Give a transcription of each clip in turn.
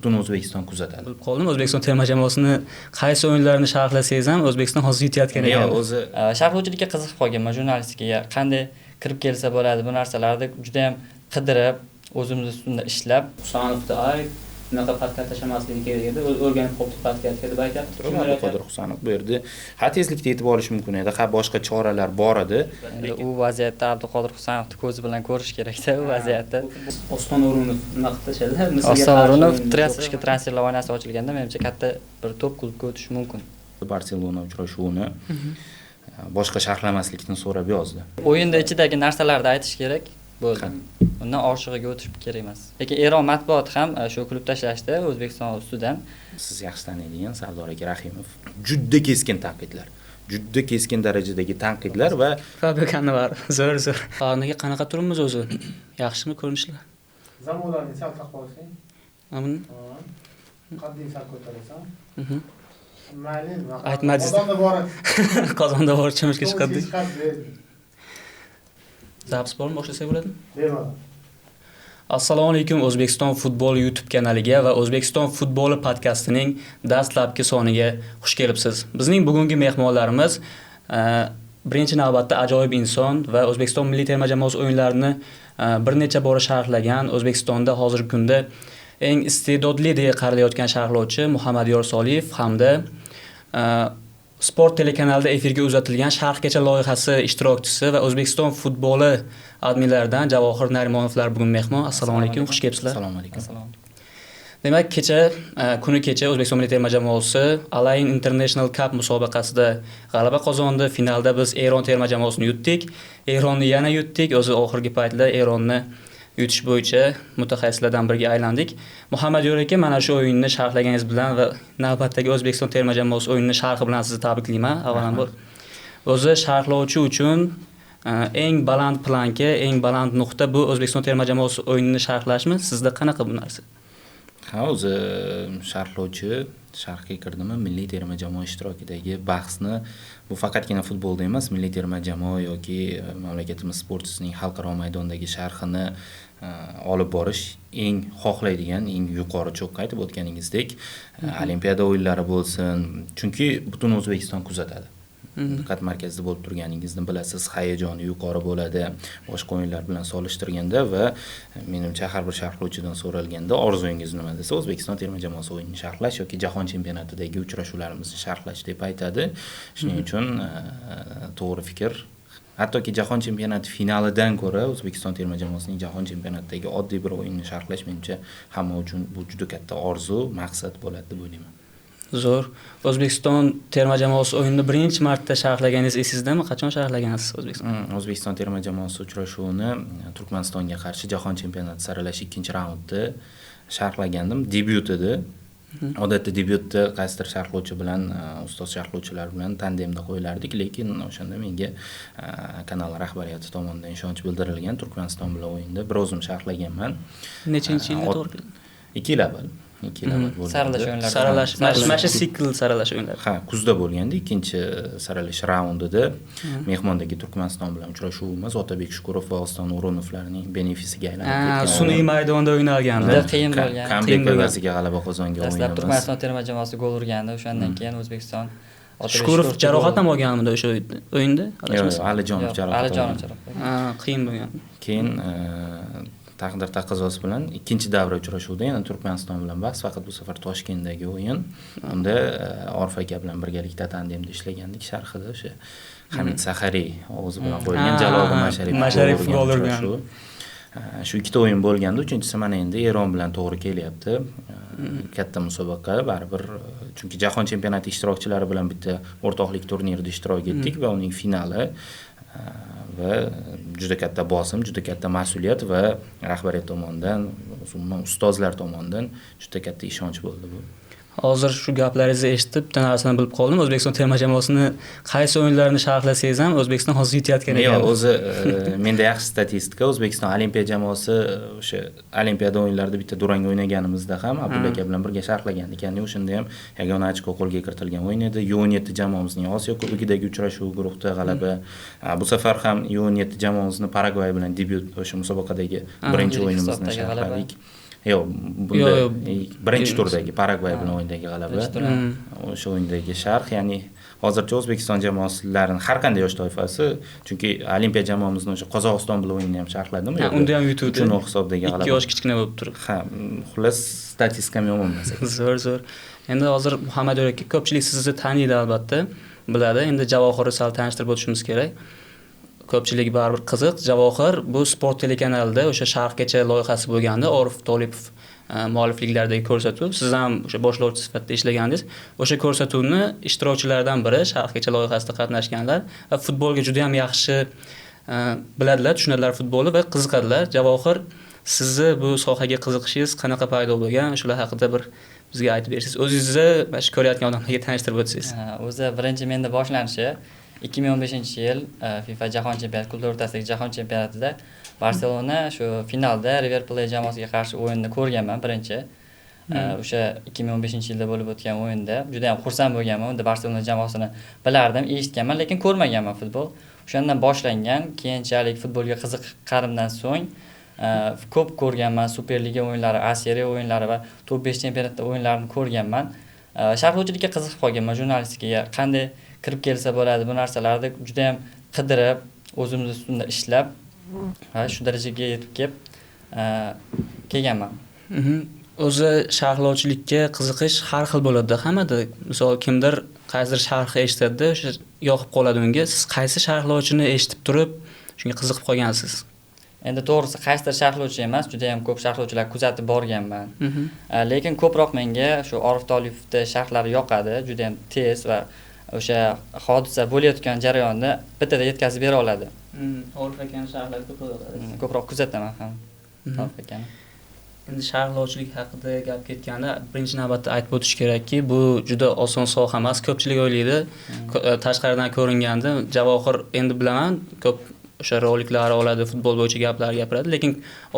butun O'zbekiston kuzatadi. Bilib qoldim, O'zbekiston terma jamoasini qaysi o'yinlarini sharhlasangiz ham O'zbekiston hozir yutayotgan ekan. Yo'q, o'zi sharhlovchilikka qiziqib qolganman, jurnalistikaga qanday kirib kelsa bo'ladi, bu narsalarni juda ham qidirib, o'zimiz ustida ishlab. Husanovda ayb, bunaqa podkast tashlamasligi kerak edi, o'rganib qolibdi podkastga deb aytyapti. Abduqodir Husanov bu yerda ha tezlikda yetib olish mumkin edi, ha boshqa choralar bor edi. Lekin u vaziyatda Abduqodir Husanovni ko'zi bilan ko'rish kerakda u vaziyatda. Oston O'runov nima qilib tashladi? Oston O'runov qishki transferlar oynasi ochilganda menimcha katta bir top klubga o'tishi mumkin. Barselona uchrashuvini boshqa sharhlamaslikni so'rab yozdi. O'yinda ichidagi narsalarni aytish kerak bo'ldi. Undan oshig'iga o'tish kerak emas. Lekin Eron matbuoti ham shu klub tashlashdi O'zbekiston ustidan. Siz yaxshi taniydigan Sardor aka Rahimov juda keskin tanqidlar, juda keskin darajadagi tanqidlar va Fabio Cannavaro zo'r zo'r. Nega qanaqa turibmiz o'zi? Yaxshimi ko'rinishlar? Zamonlarni sal taqib olsang. Amin. Qadding sal ko'tarasan. Mayli, aytmadingiz. Qozonda bor. Qozonda bor chimishga chiqadi. Zapis bormi, boshlasak bo'ladimi? Bemalol. Assalomu alaykum O'zbekiston futboli YouTube kanaliga va O'zbekiston futboli podcastining dastlabki soniga xush kelibsiz. Bizning bugungi mehmonlarimiz birinchi navbatda ajoyib inson va O'zbekiston milliy terma jamoasi o'yinlarini bir necha bora sharhlagan, O'zbekistonda hozirgi kunda eng iste'dodli deya qaralayotgan sharhlovchi Muhammadyor Soliyev hamda Sport telekanalida efirga uzatilgan Sharhgacha loyihasi ishtirokchisi va O'zbekiston futboli adminlaridan Javohir Narimanovlar bugun mehmon. Assalomu alaykum, xush kelibsizlar. Assalomu alaykum. Assalomu alaykum. Demak, kecha kuni kecha O'zbekiston milliy terma jamoasi Al-Ain International Cup musobaqasida g'alaba qozondi. Finalda biz Eron terma jamoasini yutdik. Eronni yana yutdik. O'zi oxirgi paytlar Eronni yutish bo'yicha mutaxassislardan biriga aylandik. Muhammadyor aka, mana shu o'yinni sharhlaganingiz bilan va navbatdagi O'zbekiston terma jamoasi o'yinini sharhi bilan sizni tabriklayman. Avvalambor. O'zi sharhlovchi uchun eng baland planka, eng baland nuqta bu O'zbekiston terma jamoasi o'yinini sharhlashmi? Sizda qanaqa bu narsa? Ha, o'zi sharhlovchi sharhga kirdimi, milliy terma jamoa ishtirokidagi bahsni bu faqatgina futbolda emas, milliy terma jamoa yoki mamlakatimiz sportchisining xalqaro maydondagi sharhini olib borish eng xohlaydigan, eng yuqori cho'qqa aytib o'tganingizdek, Olimpiada o'yinlari bo'lsin, chunki butun O'zbekiston kuzatadi. Diqqat markazida bo'lib turganingizni bilasiz, hayajoni yuqori bo'ladi boshqa o'yinlar bilan solishtirganda va menimcha har bir sharhlovchidan so'ralganda orzungiz nima desa, O'zbekiston terma jamoasi o'yinini sharhlash yoki jahon chempionatidagi uchrashuvlarimizni sharhlash deb aytadi. Shuning uchun to'g'ri fikr. Hattoki jahon chempionati finalidan ko'ra O'zbekiston terma jamoasining jahon chempionatidagi oddiy bir o'yinni sharhlash menimcha hamma uchun bu juda katta orzu, maqsad bo'ladi deb o'ylayman. Zo'r. O'zbekiston terma jamoasi o'yinini birinchi marta sharhlaganingiz esingizdami? Qachon sharhlagansiz O'zbekiston? O'zbekiston terma jamoasi uchrashuvini Turkmanistonga qarshi jahon chempionati saralash 2-raundda sharhlagandim. Debyut edi. Odatda debyutda qaysidir sharhlovchi bilan, ustoz sharhlovchilar bilan tandemda qo'yilardik, lekin o'shanda menga kanal rahbariyati tomonidan ishonch bildirilgan. Turkmaniston bilan o'yinda bir o'zim sharhlaganman. Nechinchi yilda to'g'ri keldi? 2 yil avval. 2 yil avval bo'lgandi. Saralash o'yinlari. Saralash, mana shu sikl saralash o'yinlari. Ha, kuzda bo'lgandi, ikkinchi saralash raundida mehmondagi Turkmaniston bilan uchrashuvimiz Otabek Shukurov va Oston O'runovlarning benefisiga aylanib ketgan. Sun'iy maydonda o'ynalgandi. Juda qiyin bo'lgan. Comeback evaziga g'alaba qozongan o'yinimiz. Dastlab Turkmaniston terma jamoasi gol urgandi, o'shandan keyin O'zbekiston Shukurov jarohat ham olganmidi o'sha o'yinda? Yo'q, Alijonov jarohat. Alijonov jarohat. Ha, qiyin bo'lgan. Keyin taqdir taqozosi bilan ikkinchi davra uchrashuvida yana Turkmaniston bilan bahs, faqat bu safar Toshkentdagi o'yin. Unda Orif aka bilan birgalikda tandemda ishlagandik sharhida o'sha Hamid Sahariy ovozi bilan qo'yilgan Jaloliddin Masharipov gol urgan. Shu ikkita o'yin bo'lganda, uchinchisi mana endi Eron bilan to'g'ri kelyapti. Katta musobaqa baribir, chunki jahon chempionati ishtirokchilari bilan bitta o'rtoqlik turnirida ishtirok etdik va uning finali va juda katta bosim, juda katta mas'uliyat va rahbariyat tomonidan, umuman ustozlar tomonidan juda katta ishonch bo'ldi bu. Hozir shu gaplaringizni eshitib, bitta narsani bilib qoldim. O'zbekiston terma jamoasini qaysi o'yinlarini sharhlasangiz ham O'zbekiston hozir yutayotgan ekan. Yo'q, o'zi menda yaxshi statistika. O'zbekiston olimpiya jamoasi o'sha olimpiada o'yinlarida bitta durang o'ynaganimizda ham Abdulla aka bilan birga sharhlagandik. Ya'ni o'shanda ham yagona ochko qo'lga kiritilgan o'yin edi. U17 jamoamizning Osiyo Kubogidagi uchrashuvi guruhda g'alaba. Bu safar ham U17 jamoamizni Paragvay bilan debyut o'sha musobaqadagi birinchi o'yinimizni sharhladik. Yo'q, bunda birinchi turdagi Paragvay bilan o'yindagi g'alaba. O'sha o'yindagi sharh, ya'ni hozircha O'zbekiston jamoalarining har qanday yosh toifasi, chunki Olimpiya jamoamizni o'sha Qozog'iston bilan o'yinini ham sharhladim. Unda ham yutuvdi. 3-0 hisobidagi g'alaba. 2 yosh kichkina bo'lib turib. Ha, xullas statistikam yomon emas ekan. Zo'r, zo'r. Endi hozir Muhammad aka, ko'pchilik sizni taniydi albatta, biladi. Endi Javohirni sal tanishtirib o'tishimiz kerak. Ko'pchilik baribir qiziq. Javohir bu sport telekanalida o'sha Sharhgacha loyihasi bo'lganda, Orif Tolipov muallifliklaridagi ko'rsatuv. Siz ham o'sha boshlovchi sifatida ishlagandingiz. O'sha ko'rsatuvni ishtirokchilaridan biri, Sharhgacha loyihasida qatnashganlar va futbolga juda ham yaxshi biladilar, tushunadilar futbolni va qiziqadilar. Javohir, sizni bu sohaga qiziqishingiz qanaqa paydo bo'lgan? Shular haqida bir bizga aytib bersangiz, o'zingizni mana shu ko'rayotgan odamlarga tanishtirib o'tsangiz. O'zi birinchi menda boshlanishi 2015-yil FIFA Jahon chempionati, klublar o'rtasidagi jahon chempionatida Barselona shu finalda River Plate jamoasiga qarshi o'yinni ko'rganman birinchi. O'sha 2015-yilda bo'lib o'tgan o'yinda juda ham xursand bo'lganman. Unda Barselona jamoasini bilardim, eshitganman, lekin ko'rmaganman futbol. O'shandan boshlangan, keyinchalik futbolga qiziqqanimdan so'ng ko'p ko'rganman Superliga o'yinlari, A Seriya o'yinlari va Top 5 chempionatda o'yinlarini ko'rganman. Sharhlovchilikka qiziqib qolganman, jurnalistikaga qanday kirib kelsa bo'ladi, bu narsalarni juda ham qidirib, o'zimiz ustida ishlab va shu darajaga yetib kelib kelganman. O'zi sharhlovchilikka qiziqish har xil bo'ladi hammada. Misol kimdir qaysidir sharh eshitadi, o'sha yoqib qoladi unga. Siz qaysi sharhlovchini eshitib turib shunga qiziqib qolgansiz? Endi to'g'risi qaysidir sharhlovchi emas, juda ham ko'p sharhlovchilar kuzatib borganman. Lekin ko'proq menga shu Orif Tolipovning sharhlari yoqadi, juda ham tez va o'sha hodisa bo'layotgan jarayonni bittada yetkazib bera oladi. Orif akani sharhlari ko'proq yoqadi. Ko'proq kuzataman ham Orif akani. Endi sharhlovchilik haqida gap ketganda birinchi navbatda aytib o'tish kerakki, bu juda oson soha emas. Ko'pchilik o'ylaydi, tashqaridan ko'ringanda Javohir endi bilaman, ko'p o'sha roliklar oladi, futbol bo'yicha gaplar gapiradi, lekin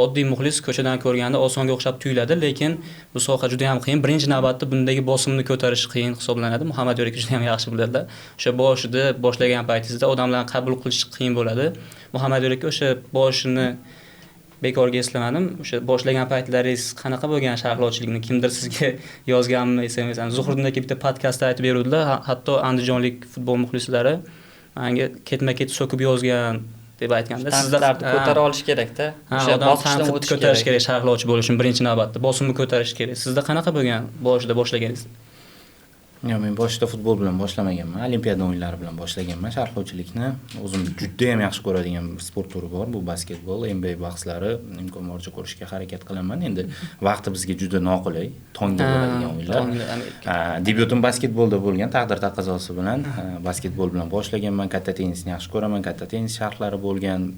oddiy muxlis ko'chadan ko'rganda osonga o'xshab tuyuladi, lekin bu soha juda ham qiyin. Birinchi navbatda bundagi bosimni ko'tarish qiyin hisoblanadi. Muhammad aka juda ham yaxshi biladilar. O'sha boshida boshlagan paytingizda odamlarni qabul qilish qiyin bo'ladi. Muhammad aka o'sha boshini bekorga eslamadim. O'sha boshlagan paytlaringiz qanaqa bo'lgan sharhlovchilikni kimdir sizga yozganmi, SMS-mi? Zuhriddin aka bitta podkastda aytib beruvdilar, hatto andijonlik futbol muxlislari menga ketma-ket so'kib yozgan deb aytganda, sizda ko'tara olish kerak-da. O'sha bosqichdan o'tish ko'tarish kerak, sharhlovchi bo'lish uchun birinchi navbatda bosimni ko'tarish kerak. Sizda qanaqa bo'lgan boshida boshlaganingizda? Yo'q, men boshida futbol bilan boshlamaganman, Olimpiada o'yinlari bilan boshlaganman sharhlovchilikni. O'zim juda ham yaxshi ko'radigan sport turi bor, bu basketbol, NBA bahslari imkon boricha ko'rishga harakat qilaman. Endi vaqti bizga juda noqulay, tongda bo'ladigan o'yinlar. Debyutim basketbolda bo'lgan, taqdir taqozosi bilan basketbol bilan boshlaganman. Katta tennisni yaxshi ko'raman, katta tennis sharhlari bo'lgan.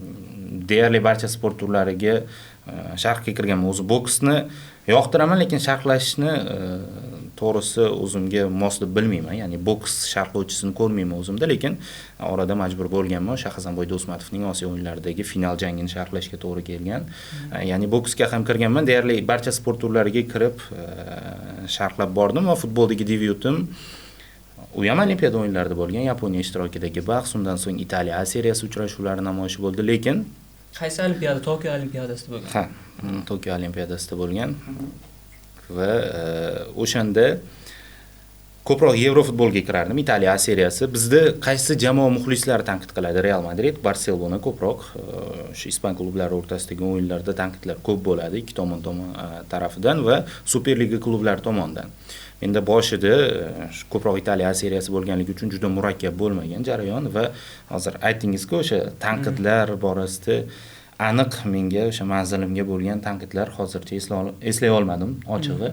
Deyarli barcha sport turlariga sharhga kirganman. O'zi boksni yoqtiraman, lekin sharhlashni to'g'risi o'zimga mos deb bilmayman. Ya'ni boks sharhlovchisini ko'rmayman o'zimda, lekin orada majbur bo'lganman. O'sha Hasanboy Do'stmatovning Osiyo o'yinlaridagi final jangini sharhlashga to'g'ri kelgan. Ya'ni boksga ham kirganman, deyarli barcha sport turlariga kirib sharhlab bordim va futboldagi debyutim u ham Olimpiada o'yinlarida bo'lgan, Yaponiya ishtirokidagi bahs, undan so'ng Italiya A seriyasi uchrashuvlari namoyish bo'ldi, lekin qaysi olimpiada? Tokio olimpiadasida bo'lgan. Ha, Tokio olimpiadasida bo'lgan. Va o'shanda ko'proq Yevro futbolga kirardim, Italiya A seriyasi. Bizda qaysi jamoa muxlislari tanqid qiladi? Real Madrid, Barselona ko'proq shu ispan klublari o'rtasidagi o'yinlarda tanqidlar ko'p bo'ladi, ikki tomon tarafidan va Superliga klublari tomonidan. Menda boshida ko'proq Italiya A seriyasi bo'lganligi uchun juda murakkab bo'lmagan jarayon va hozir aytdingizku, o'sha tanqidlar borasida aniq menga o'sha manzilimga bo'lgan tanqidlar hozircha eslay olmadim ochig'i.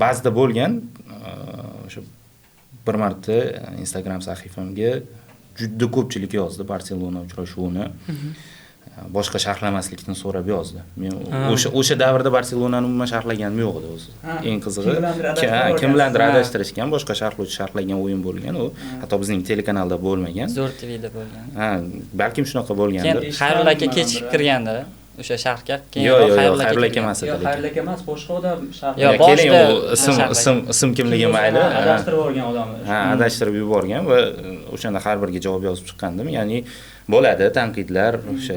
Ba'zida bo'lgan, o'sha bir marta Instagram sahifamga juda ko'pchilik yozdi Barselona uchrashuvini boshqa sharhlamaslikni so'rab yozdi. Men o'sha davrda Barselonani umuman sharhlaganim yo'q edi o'zi. Eng qizig'i kim bilandir adashtirishgan, boshqa sharhlovchi sharhlagan o'yin bo'lgan, u hatto bizning telekanalda bo'lmagan. Zo'r TVda bo'lgan. Ha, balkim shunaqa bo'lgandir. Keyin Xayrul aka kechikib kirgandi o'sha sharhga. Keyin Xayrul aka emas edi. Yo'q, Xayrul aka emas, boshqa odam sharh. Yo'q, boshida ism kimligi mayli. Adashtirib yuborgan odamni. Ha, adashtirib yuborgan va o'shanda har biriga javob yozib chiqqandim. Ya'ni bo'ladi tanqidlar, o'sha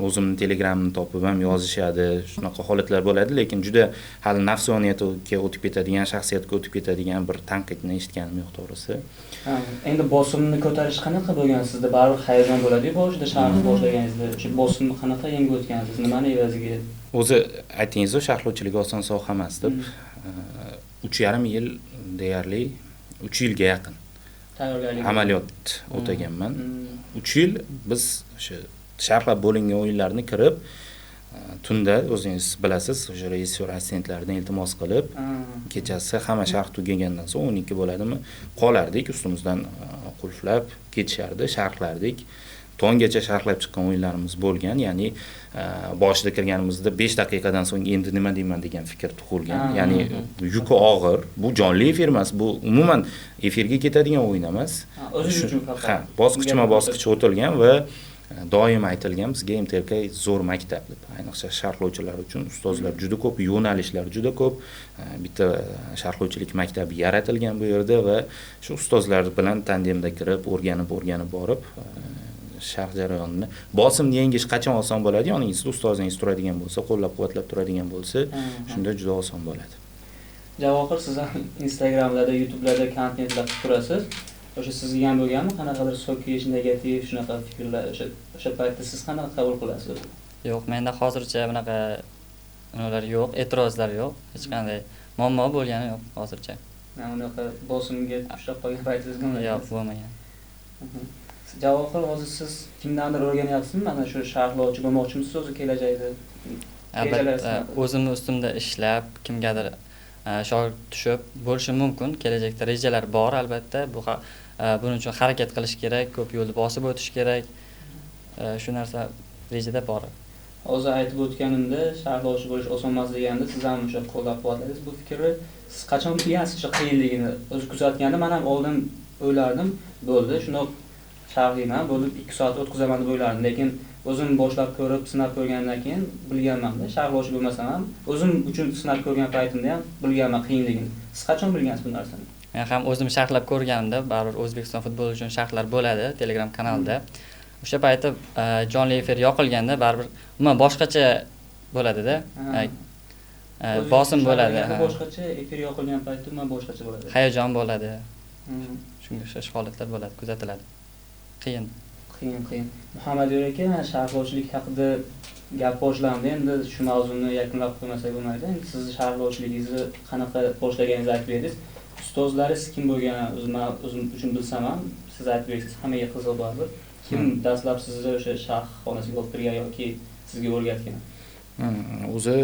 O'zimni Telegramni topib ham yozishadi, shunaqa holatlar bo'ladi, lekin juda hali nafsoniyatga o'tib ketadigan, shaxsiyatga o'tib ketadigan bir tanqidni eshitganim yo'q to'g'risi. Endi bosimni ko'tarish qanaqa bo'lgan sizda? Baribir hayajon bo'ladi-yu boshida sharh boshlaganingizda. O'sha bosimni qanaqa yengib o'tgansiz? Nimani evaziga? O'zi aytdingiz-ku, sharhlovchilik oson soha emas deb. 3,5 yil deyarli, 3 yilga yaqin tayyorgarlik amaliyot o'taganman. 3 yil biz o'sha sharhlab bo'lingan o'yinlarni kirib, tunda o'zingiz bilasiz, o'sha rejissyor assistentlardan iltimos qilib, kechasi hamma sharh tugagandan so'ng 12 bo'ladimi, qolardik, ustimizdan qulflab ketishardi, sharhlardik. Tonggacha sharhlab chiqqan o'yinlarimiz bo'lgan, ya'ni boshida kirganimizda 5 daqiqadan so'ng endi nima deyman degan fikr tug'ilgan. Ya'ni yuki og'ir, bu jonli efir emas, bu umuman efirga ketadigan o'yin emas. O'zingiz uchun faqat. Ha, bosqichma-bosqich o'tilgan va doim aytilgan bizga MTRK zo'r maktab deb. Ayniqsa sharhlovchilar uchun ustozlar juda ko'p, yo'nalishlar juda ko'p. Bitta sharhlovchilik maktabi yaratilgan bu yerda va shu ustozlar bilan tandemda kirib, o'rganib borib sharh jarayonini bosimni yengish qachon oson bo'ladi? Yoningizda ustozingiz turadigan bo'lsa, qo'llab-quvvatlab turadigan bo'lsa, shunda juda oson bo'ladi. Javohir, siz ham Instagramlarda, YouTube'larda kontentlar qilib turasiz. O'sha sizga ham bo'lganmi qanaqadir so'kish, negativ shunaqa fikrlar? O'sha paytda siz qanaqa qabul qilasiz? Yo'q, menda hozircha bunaqa nimalar yo'q, e'tirozlar yo'q, hech qanday muammo bo'lgani yo'q hozircha. Unaqa bosimga ushlab qolgan paytingiz bo'lmagan? Yo'q, bo'lmagan. Javohir, hozir siz kimdandir o'rganyapsizmi? Mana shu sharhlovchi bo'lmoqchimisiz o'zi kelajakda? Albatta, o'zimni ustimda ishlab, kimgadir shogird tushib bo'lishi mumkin. Kelajakda rejalar bor albatta. Bu buning uchun harakat qilish kerak, ko'p yo'lni bosib o'tish kerak. Shu narsa rejada bor. Hozir aytib o'tganimda sharhlovchi bo'lish oson emas deganda siz ham o'sha qo'llab-quvvatladingiz bu fikrni. Siz qachon bilgansiz o'sha qiyinligini? O'zi kuzatganda men ham oldin o'ylardim, bo'ldi, shundoq sharhlayman, bo'ldi, 2 soat o'tkazaman deb o'ylardim, lekin o'zim boshlab ko'rib, sinab ko'rgandan keyin bilganman-da, sharhlovchi bo'lmasam ham o'zim uchun sinab ko'rgan paytimda ham bilganman qiyinligini. Siz qachon bilgansiz bu narsani? Men ham o'zim sharhlab ko'rganimda, baribir O'zbekiston futboli uchun sharhlar bo'ladi Telegram kanalida. O'sha payti jonli efir yoqilganda baribir umuman boshqacha bo'ladi-da. Bosim bo'ladi. Boshqacha efir yoqilgan paytda umuman boshqacha bo'ladi. Hayajon bo'ladi. Shunga o'xshash holatlar bo'ladi, kuzatiladi. Qiyin. Qiyin. Muhammadyor aka, mana sharhlovchilik haqida gap boshlandi. Endi shu mavzuni yakunlab qo'ymasak bo'lmaydi. Endi sizni sharhlovchiligingizni qanaqa boshlaganingizni aytib berdingiz. Ustozlaringiz kim bo'lgan, o'zim uchun bilsam ham, siz aytib bersangiz hammaga qiziq baribir. Kim dastlab sizni o'sha sharh xonasiga olib kirgan yoki sizga o'rgatgan? O'zi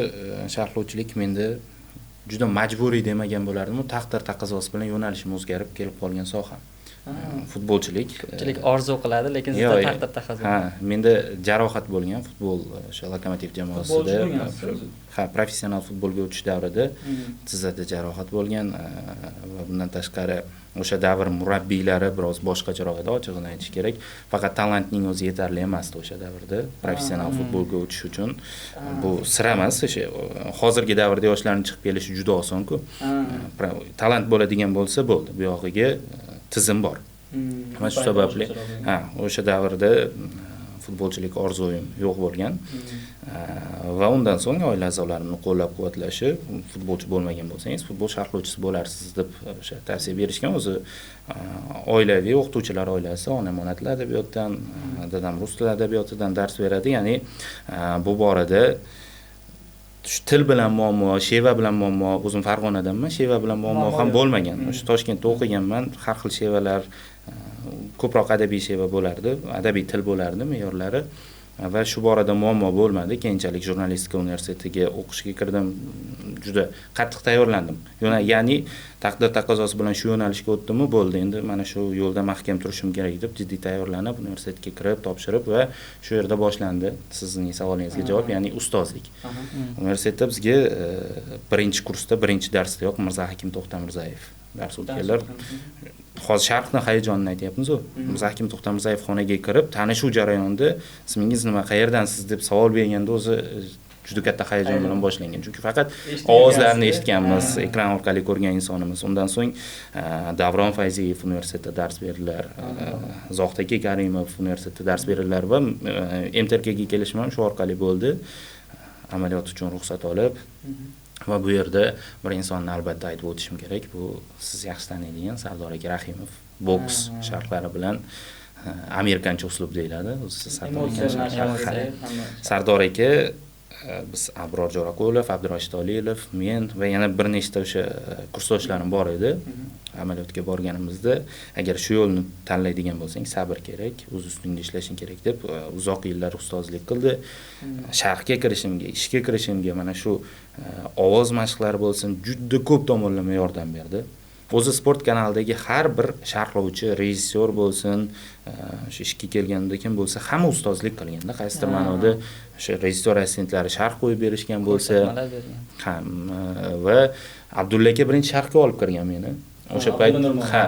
sharhlovchilik menda juda majburiy demagan bo'lardim. Taqdir taqozosi bilan yo'nalishim o'zgarib kelib qolgan soha. Futbolchilik. Ko'pchilik orzu qiladi, lekin sizda taqdir taqozosi. Ha, menda jarohat bo'lgan futbol o'sha Lokomotiv jamoasida. Ha, professional futbolga o'tish davrida tizzada jarohat bo'lgan va bundan tashqari o'sha davr murabbiylari biroz boshqacharoq edi, ochig'ini aytish kerak. Faqat talantning o'zi yetarli emasdi o'sha davrda professional futbolga o'tish uchun. Bu sir emas, o'sha hozirgi davrda yoshlarning chiqib kelishi juda oson-ku. Talant bo'ladigan bo'lsa bo'ldi, bu yog'iga tizim bor. Mana shu sababli, ha, o'sha davrda futbolchilik orzuyim yo'q bo'lgan. Va undan so'ng oila a'zolarimni qo'llab-quvvatlashi, futbolchi bo'lmagan bo'lsangiz, futbol sharhlovchisi bo'larsiz deb o'sha tavsiya berishgan. O'zi oilaviy o'qituvchilar oilasi, onam ona tili adabiyotidan, dadam rus tili adabiyotidan dars beradi. Ya'ni bu borada shu til bilan muammo, sheva bilan muammo, o'zim Farg'onadanman, sheva bilan muammo ham bo'lmagan. O'sha Toshkentda o'qiganman, har xil shevalar, ko'proq adabiy sheva bo'lardi, adabiy til bo'lardi me'yorlari va shu borada muammo bo'lmadi. Keyinchalik jurnalistika universitetiga o'qishga kirdim, juda qattiq tayyorlandim. Ya'ni taqdir taqozosi bilan shu yo'nalishga o'tdimmi, bo'ldi, endi mana shu yo'lda mahkam turishim kerak deb jiddiy tayyorlanib, universitetga kirib, topshirib va shu yerda boshlandi sizning savolingizga javob, ya'ni ustozlik. Universitetda bizga birinchi kursda, birinchi darsdayoq Mirzahakim To'xtamirzayev dars o'tganlar. Hozir sharhni hayajonini aytyapmiz-ku. Mirzahakim To'xtamirzayev xonaga kirib, tanishuv jarayonida ismingiz nima, qayerdansiz deb savol berganda o'zi Juda katta hayajon bilan boshlangan. Chunki faqat ovozlarini eshitganmiz, ekran orqali ko'rgan insonimiz. Undan so'ng Davron Fayziyev universitetda dars berdilar, Zohid aka Karimov universitetda dars berdilar va MTRKga kelishim ham shu orqali bo'ldi. Amaliyot uchun ruxsat olib va bu yerda bir insonni albatta aytib o'tishim kerak. Bu siz yaxshi taniydigan Sardor aka Rahimov, boks sharhlari bilan amerikancha uslub deyiladi. O'zi Sardor aka, biz Abror Jo'raqulov, Abdurashid Olilov, men va yana bir nechta o'sha kursdoshlarim bor edi. Amaliyotga borganimizda agar shu yo'lni tanlaydigan bo'lsang, sabr kerak, o'z ustingda ishlashing kerak deb uzoq yillar ustozlik qildi. Sharhga kirishimga, ishga kirishimga mana shu ovoz mashqlari bo'lsin, juda ko'p tomonlama yordam berdi. O'zi sport kanalidagi har bir sharhlovchi, rejissyor bo'lsin, o'sha ishga kelganda kim bo'lsa, hamma ustozlik qilganda, qaysidir ma'noda o'sha rejissyor assistentlari sharh qo'yib berishgan bo'lsa, ha, va Abdulla aka birinchi sharhga olib kirgan meni. O'sha payt, ha,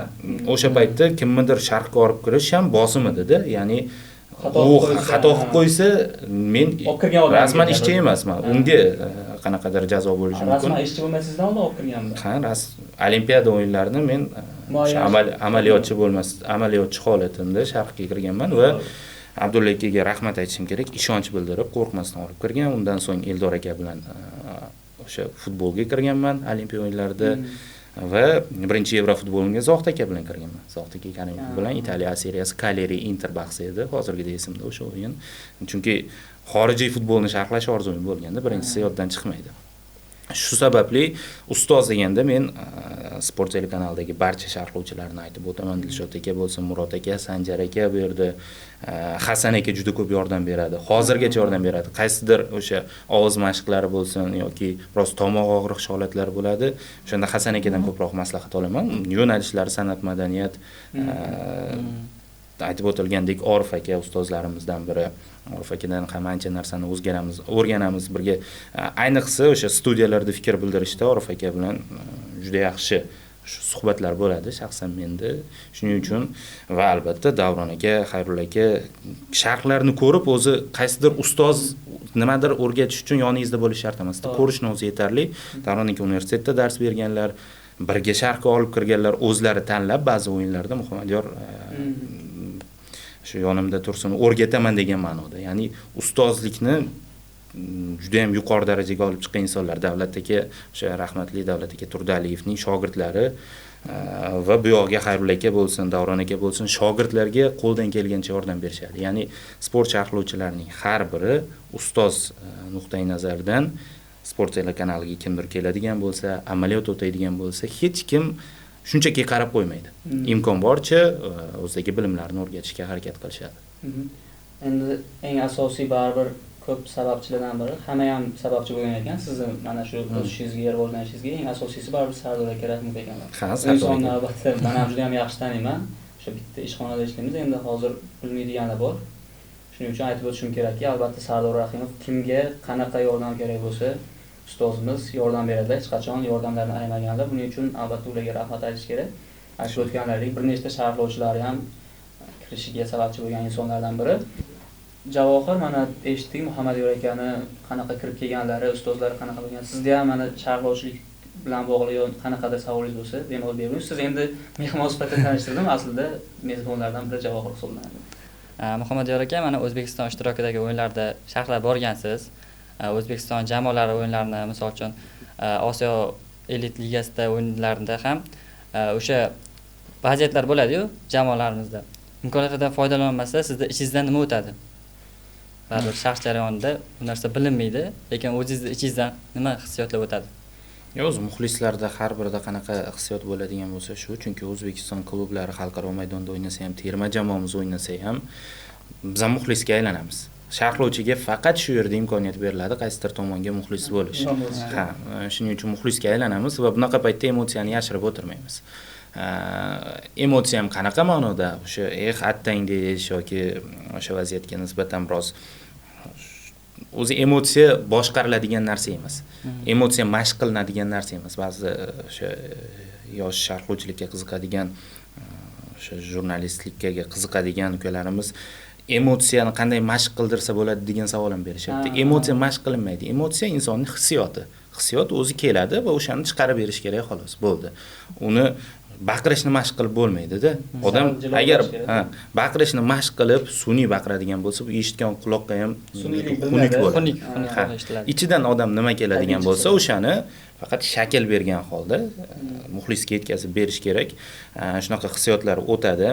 o'sha paytda kimnidir sharhga olib kirish ham bosim edi-da, ya'ni xato qilib qo'ysa, men rasman ishchi emasman. Unga qanaqadir jazo bo'lishi mumkin. Rasman ishchi bo'lmasingizdan oldin olib kirganmi? Ha, Olimpiada o'yinlarini men amaliyotchi bo'lmas, amaliyotchi holatimda sharhga kirganman va Abdulla akaga rahmat aytishim kerak, ishonch bildirib, qo'rqmasdan olib kirgan. Undan so'ng Eldor aka bilan o'sha futbolga kirganman Olimpiya o'yinlarida. Va birinchi Yevro futbolimga Zohid aka bilan kirganman. Zohid aka Karimov bilan Italiya seriyasi Cagliari Inter bahsi edi. Hozirgida esimda o'sha o'yin. Chunki xorijiy futbolni sharhlash orzum bo'lganda birinchisi yoddan chiqmaydi. Shu sababli ustoz deganda men sport telekanalidagi barcha sharhlovchilarni aytib o'taman. Dilshod aka bo'lsin, Murod aka, Sanjar aka bu yerda, Hasan aka juda ko'p yordam beradi. Hozirgacha yordam beradi. Qaysidir o'sha ovoz mashqlari bo'lsin yoki biroz tomoq og'riq holatlari bo'ladi. O'shanda Hasan akadan ko'proq maslahat olaman. Yo'nalishlari san'at, madaniyat, aytib o'tilgandek Orif aka ustozlarimizdan biri. Orif akadan ham ancha narsani o'rganamiz birga. Ayniqsa o'sha studiyalarda fikr bildirishda Orif aka bilan juda yaxshi shu suhbatlar bo'ladi shaxsan menda. Shuning uchun va albatta Davron aka, Xayrulla aka sharhlarni ko'rib o'zi qaysidir ustoz nimadir o'rgatish uchun yoningizda bo'lish shart emas. Ko'rishni o'zi yetarli. Davron aka universitetda dars berganlar, birga sharhga olib kirganlar, o'zlari tanlab ba'zi o'yinlarda Muhammadiyor shu yonimda tursin, o'rgataman degan ma'noda. Ya'ni ustozlikni juda ham yuqori darajaga olib chiqqan insonlar. Davlat aka, o'sha rahmatli Davlat aka Turdaliyevning shogirdlari va bu yoqga Xayrulla aka bo'lsin, Davron aka bo'lsin, shogirdlarga qo'ldan kelgancha yordam berishadi. Ya'ni sport sharhlovchilarining har biri ustoz nuqtai nazaridan sport telekanaliga kimdir keladigan bo'lsa, amaliyot o'taydigan bo'lsa, hech kim shunchaki qarab qo'ymaydi. Imkon boricha o'zidagi bilimlarni o'rgatishga harakat qilishadi. Endi eng asosiy baribir ko'p sababchilardan biri, hamma ham sababchi bo'lgan ekan, sizni mana shu o'sishingizga, rivojlanishingizga eng asosiysi baribir Sardor aka Rahimov ekanlar. Ha, Sardor aka. Albatta, men ham juda ham yaxshi taniyman. O'sha bitta ishxonada ishlaymiz, endi hozir bilmaydigani bor. Shuning uchun aytib o'tishim kerakki, albatta Sardor Rahimov kimga qanaqa yordam kerak bo'lsa, ustozimiz yordam beradilar, hech qachon yordamlarini ayamaganlar. Buning uchun albatta ularga rahmat aytish kerak. Aytib o'tganlaridek, bir nechta sharhlovchilari ham kirishiga sababchi bo'lgan insonlardan biri. Javohir, mana eshitdik Muhammadiyor akani qanaqa kirib kelganlari, ustozlari qanaqa bo'lgan. Sizda ham mana sharhlovchilik bilan bog'liq qanaqadir savolingiz bo'lsa, bemalol bering. Siz endi mehmon sifatida tanishtirdim, aslida mezbonlardan biri Javohir hisoblanadi. Muhammadiyor aka, mana O'zbekiston ishtirokidagi o'yinlarda sharhlab borgansiz. O'zbekiston jamoalari o'yinlarini, misol uchun Osiyo elit ligasida o'yinlarida ham o'sha vaziyatlar bo'ladi-yu jamoalarimizda. Imkoniyatlardan foydalanmasa, sizda ichingizdan nima o'tadi? Baribir sharh jarayonida bu narsa bilinmaydi, lekin o'zingizni ichingizdan nima hissiyotlar o'tadi? O'zi muxlislarda har birida qanaqa hissiyot bo'ladigan bo'lsa shu, chunki O'zbekiston klublari xalqaro maydonda o'ynasa ham, terma jamoamiz o'ynasa ham biz ham muxlisga aylanamiz. Sharhlovchiga faqat shu yerda imkoniyat beriladi qaysidir tomonga muxlis bo'lish. Ha, shuning uchun muxlisga aylanamiz va bunaqa paytda emotsiyani yashirib o'tirmaymiz. Emotsiya ham qanaqa ma'noda? O'sha attang deyish yoki o'sha vaziyatga nisbatan biroz o'zi emotsiya boshqariladigan narsa emas. Emotsiya mashq qilinadigan narsa emas. Ba'zi o'sha yosh sharhlovchilikka qiziqadigan, o'sha jurnalistlikka qiziqadigan ukalarimiz Emotsiyani qanday mashq qildirsa bo'ladi degan savol ham berishyapti. Emotsiya mashq qilinmaydi. Emotsiya insonning hissiyoti. Hissiyot o'zi keladi va o'shani chiqarib berish kerak, xolos, bo'ldi. Uni baqirishni mashq qilib bo'lmaydi-da. Odam agar baqirishni mashq qilib sun'iy baqiradigan bo'lsa, bu eshitgan quloqqa ham xunuk bo'ladi. Ichidan odam nima keladigan bo'lsa, o'shani faqat shakl bergan holda muxlisga yetkazib berish kerak. Shunaqa hissiyotlar o'tadi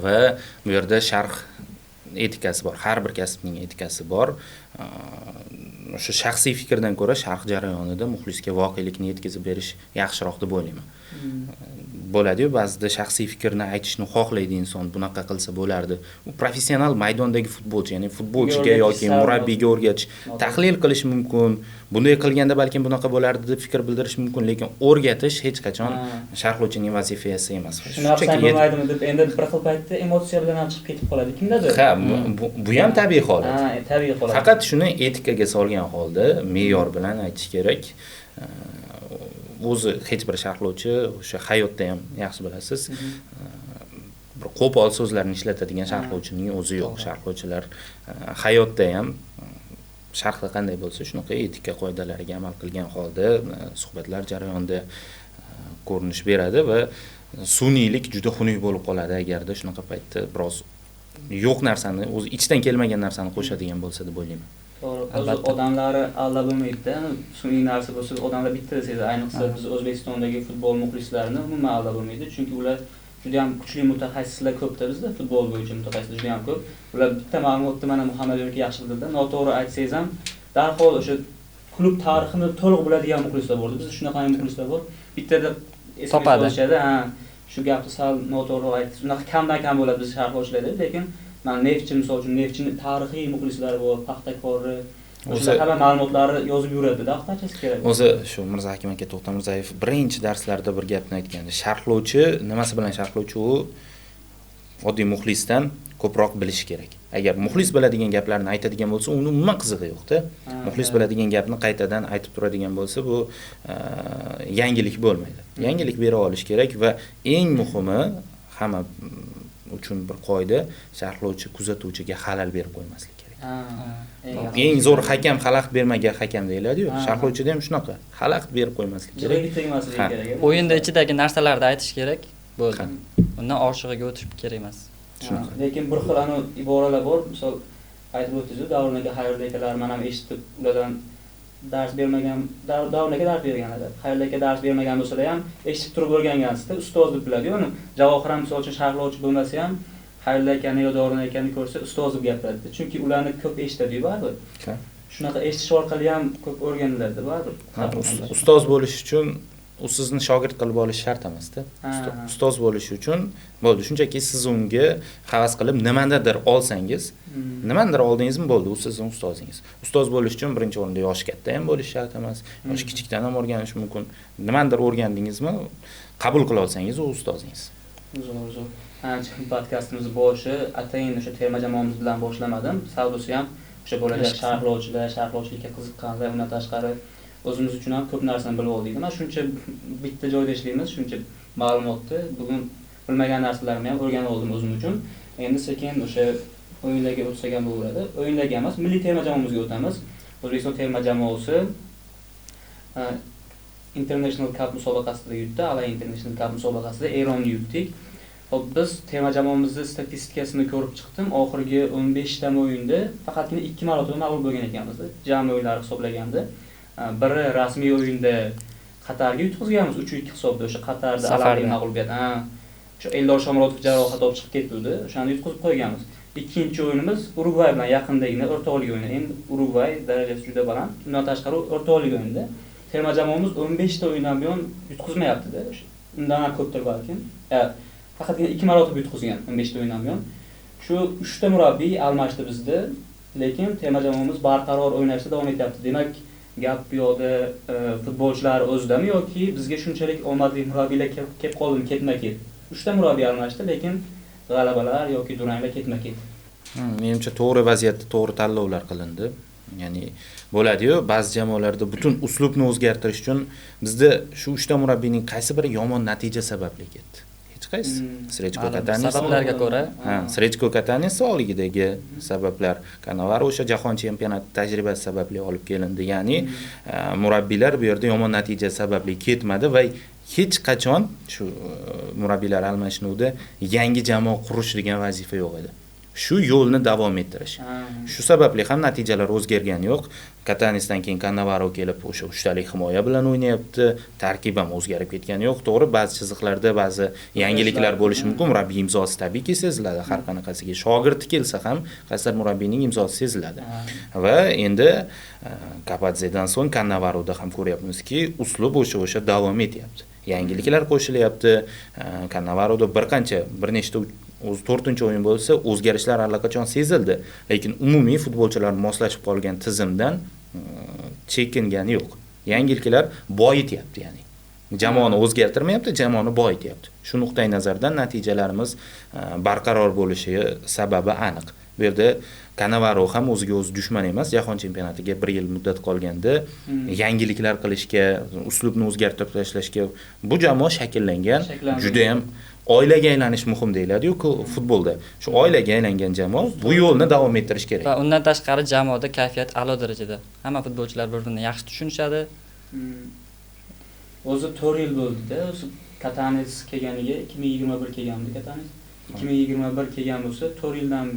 va bu yerda sharh etikasi bor. Har bir kasbning etikasi bor. O'sha shaxsiy fikrdan ko'ra sharh jarayonida muxlisga voqelikni yetkazib berish yaxshiroq deb o'ylayman. Bo'ladi-yu, ba'zida shaxsiy fikrni aytishni xohlaydi inson, bunaqa qilsa bo'lardi. U professional maydondagi futbolchi, ya'ni futbolchiga yoki murabbiyga o'rgatish, tahlil qilish mumkin. Bunday qilganda balkim bunaqa bo'lardi deb fikr bildirish mumkin, lekin o'rgatish hech qachon sharhlovchining vazifasi emas. Shunchaki bo'lmaydimi deb endi bir xil paytda emotsiya bilan ham chiqib ketib qoladi kimdadir. Ha, bu ham tabiiy holat. Ha, tabiiy holat. Faqat shuni etikaga solgan holda me'yor bilan aytish kerak. O'zi hech bir sharhlovchi o'sha hayotda ham yaxshi bilasiz, bir qo'pol so'zlarni ishlatadigan sharhlovchining o'zi yo'q. Sharhlovchilar hayotda ham sharhda qanday bo'lsa, shunaqa etika qoidalariga amal qilgan holda suhbatlar jarayonida ko'rinish beradi va sun'iylik juda xunuk bo'lib qoladi agarda shunaqa paytda biroz yo'q narsani, o'zi ichdan kelmagan narsani qo'shadigan bo'lsa deb o'ylayman. To'g'ri, o'zi odamlari aldab bo'lmaydi-da. Sun'iy narsa bo'lsa, odamlar bitta sezadi. Ayniqsa biz O'zbekistondagi futbol muxlislarini umuman aldab bo'lmaydi, chunki ular juda ham kuchli mutaxassislar ko'pda bizda, futbol bo'yicha mutaxassislar juda ham ko'p. Ular bitta ma'lumotni mana Muhammad aka yaxshi biladi, noto'g'ri aytsangiz ham darhol o'sha klub tarixini to'liq biladigan muxlislar bor. Bizda shunaqa muxlislar bor. Bittada topadi. Ha, shu gapni sal noto'g'ri aytdingiz. Unaqa kamdan-kam bo'ladi biz sharhlovchilarda, lekin mana Neftchi misol uchun, Neftchining tarixiy muxlislari bor, Paxtakorni, o'sha hamma ma'lumotlarni yozib yuradi, daftarchasi kerak. O'zi shu Mirza Hakim aka To'xtamirzayev birinchi darslarda bir gapni aytgandi. Sharhlovchi nimasi bilan sharhlovchi, u oddiy muxlisdan ko'proq bilishi kerak. Agar muxlis biladigan gaplarni aytadigan bo'lsa, uni umuman qizig'i yo'q-da. Muxlis biladigan gapni qaytadan aytib turadigan bo'lsa, bu yangilik bo'lmaydi. Yangilik bera olish kerak va eng muhimi hamma uchun bir qoida, sharhlovchi kuzatuvchiga xalal berib qo'ymaslik kerak. Eng zo'r hakam xalaqit bermagan hakam deyiladi-yu. Sharhlovchida ham shunaqa, xalaqit berib qo'ymaslik kerak. O'yinda ichidagi narsalarni aytish kerak, bo'ldi. Undan oshig'iga o'tish kerak emas. Shunaqa. Lekin bir xil ana iboralar bor, misol aytib o'tdingiz-ku, Davron aka, Xayrullo akalar, men ham eshitib, ulardan dars bermagan, Davron aka dars berganlar. Xayrullo aka dars bermagan bo'lsalar ham eshitib turib o'rgangansizda, ustoz deb biladi-yu uni. Javohir ham misol uchun sharhlovchi bo'lmasa ham Xayrullo akani yo Davron akani ko'rsa ustoz deb gapiradi. Chunki ularni ko'p eshitadi-yu baribir. Shunaqa eshitish orqali ham ko'p o'rganiladi baribir. Ustoz bo'lish uchun u sizni shogird qilib olish shart emas-da. Ustoz bo'lish uchun bo'ldi, shunchaki siz unga havas qilib nimanidir olsangiz, nimanidir oldingizmi bo'ldi, u sizning ustozingiz. Ustoz bo'lish uchun birinchi o'rinda yoshi katta ham bo'lish shart emas, yoshi kichikdan ham o'rganish mumkin. Nimanidir o'rgandingizmi, qabul qila olsangiz, u ustozingiz. Zo'r, zo'r. Ancha podkastimiz boshi atayin o'sha terma jamoamiz bilan boshlamadim. Savdosi ham o'sha bo'lajak sharhlovchilar, sharhlovchilikka qiziqqanlar, undan tashqari o'zimiz uchun ham ko'p narsani bilib oldik. Mana shuncha bitta joyda ishlaymiz, shuncha ma'lumotni bugun bilmagan narsalarimni ham o'rganib oldim o'zim uchun. Endi sekin o'sha o'yinlarga o'tsak ham bo'ladi. O'yinlarga emas, milliy terma jamoamizga o'tamiz. O'zbekiston terma jamoasi International Cup musobaqasida yutdi. Alay International Cup musobaqasida Eronni yutdik. Xo'p, biz terma jamoamizning statistikasini ko'rib chiqdim. Oxirgi 15 ta o'yinda faqatgina 2 marotaba mag'lub bo'lgan ekanmiz. Jami o'yinlar hisoblaganda. Biri rasmiy o'yinda Qatarga yutqizganmiz 3-2 hisobda. O'sha Qatarda alamli mag'lubiyat. O'sha Eldor Shomurodov jarohat olib chiqib ketdi, o'shani yutqizib qo'yganmiz. Ikkinchi o'yinimiz Urugvay bilan yaqindagina o'rtoqlik o'yini. Endi Urugvay darajasi juda baland. Undan tashqari o'rtoqlik o'yinida terma jamoamiz 15 ta o'yindan buyon yutqizmayapti-da. Undan ham ko'pdir balkim. Faqatgina 2 marotaba yutqizgan 15 ta o'yindan buyon. Shu 3 ta murabbiy almashdi bizda, lekin terma jamoamiz barqaror o'ynashda davom etyapti. Demak, gap bu yoqda futbolchilar o'zidami yoki bizga shunchalik omadli murabbiylar kelib qoldimi ketma-ket? 3 ta murabbiy almashdi, lekin g'alabalar yoki duranglar ketma-ket. Menimcha to'g'ri vaziyatda to'g'ri tanlovlar qilindi. Ya'ni bo'ladi-yu, ba'zi jamoalarda butun uslubni o'zgartirish uchun bizda shu 3 ta murabbiyning qaysi biri yomon natija sababli ketdi? Hech qaysi? Srechko Katanes sabablarga ko'ra. Ha, Srechko Katanes sog'ligidagi sabablar, Cannavaro o'sha jahon chempionati tajribasi sababli olib kelindi. Ya'ni murabbiylar bu yerda yomon natija sababli ketmadi va hech qachon shu murabbiylar almashinuvida yangi jamoa qurish degan vazifa yo'q edi. Shu yo'lni davom ettirish. Shu sababli ham natijalar o'zgargani yo'q. Katanesdan keyin Cannavaro kelib o'sha uchtalik himoya bilan o'ynayapti. Tarkib ham o'zgarib ketgani yo'q. To'g'ri, ba'zi chiziqlarda ba'zi yangiliklar bo'lishi mumkin. Murabbiy imzosi tabiiyki seziladi. Har qanaqasiga shogirdi kelsa ham qaysidir murabbiyning imzosi seziladi. Va endi Kapadzedan so'ng Cannavaroda ham ko'ryapmizki, uslub o'sha davom etyapti. Yangiliklar qo'shilyapti. Cannavaroda bir nechta o'zi 4-o'yin bo'lsa, o'zgarishlar allaqachon sezildi, lekin umumiy futbolchilar moslashib qolgan tizimdan chekingani yo'q. Yangiliklar boyityapti, ya'ni jamoani o'zgartirmayapti, jamoani boyityapti. Shu nuqtai nazardan natijalarimiz barqaror bo'lishi sababi aniq. Bu yerda Cannavaro ham o'ziga o'zi dushman emas. Jahon chempionatiga 1 yil muddat qolganda yangiliklar qilishga, uslubni o'zgartirib tashlashga bu jamoa shakllangan, juda ham oilaga aylanish muhim deyiladi-yu futbolda. Shu oilaga aylangan jamoa bu yo'lni davom ettirish kerak. Va undan tashqari jamoada kayfiyat a'lo darajada. Hamma futbolchilar bir-birini yaxshi tushunishadi. O'zi 4 yil bo'ldi-da, o'zi Katanes kelganiga 2021 kelgandi Katanes. 2021 kelgan bo'lsa, 4 yildan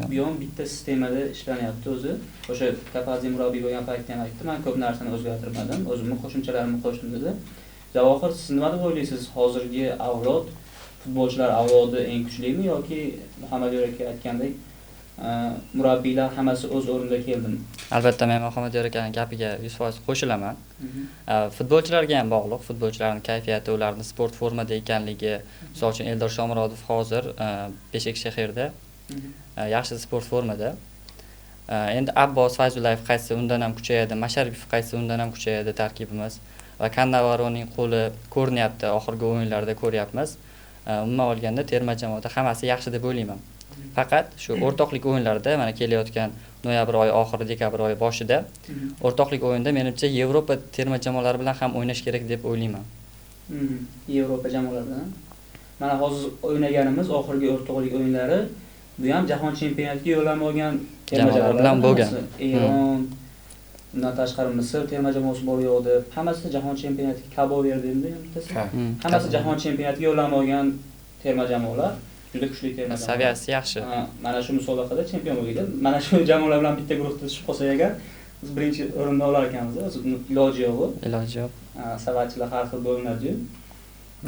buyon bitta sistemada ishlanyapti o'zi. O'sha Kapadze murabbiy bo'lgan paytda ham aytdi, men ko'p narsani o'zgartirmadim, o'zimni qo'shimchalarimni qo'shdim dedi. Javohir, siz nima deb o'ylaysiz? Hozirgi avlod, futbolchilar avlodi eng kuchlimi yoki Muhammad aka aytgandek, murabbiylar hammasi o'z o'rnida keldimi? Albatta, men Muhammad akaning gapiga 100% qo'shilaman. Futbolchilarga ham bog'liq, futbolchilarning kayfiyati, ularning sport formada ekanligi. Misol uchun Eldor Shomurodov hozir Beshikshehirda yaxshi sport formada. Endi Abbos Fayzullayev qaytsa undan ham kuchayadi, Masharipov qaytsa undan ham kuchayadi tarkibimiz. Va Cannavaroning qo'li ko'rinyapti, oxirgi o'yinlarda ko'ryapmiz. Umuman olganda terma jamoada hammasi yaxshi deb o'ylayman. Faqat shu o'rtoqlik o'yinlarida mana kelayotgan noyabr oyi oxiri, dekabr oyi boshida o'rtoqlik o'yinda menimcha Yevropa terma jamoalari bilan ham o'ynash kerak deb o'ylayman. Yevropa jamoalari bilan. Mana hozir o'ynaganimiz oxirgi o'rtoqlik o'yinlari bu ham jahon chempionatiga yo'llanma olgan terma jamoalar bilan bo'lgan. Eron, undan tashqari Misr terma jamoasi bor yo'qdi. Hammasi jahon chempionatiga Kabo berdi endi bittasi. Hammasi jahon chempionatiga yo'llanma olgan terma jamoalar, juda kuchli terma jamoalar. Saviyasi yaxshi. Mana shu musobaqada chempion bo'ldi. Mana shu jamoalar bilan bitta guruhda tushib qolsak agar biz birinchi o'rinda olar ekanmiz. O'zi iloji yo'q. Iloji yo'q. Savatchilar har xil bo'linadi-yu.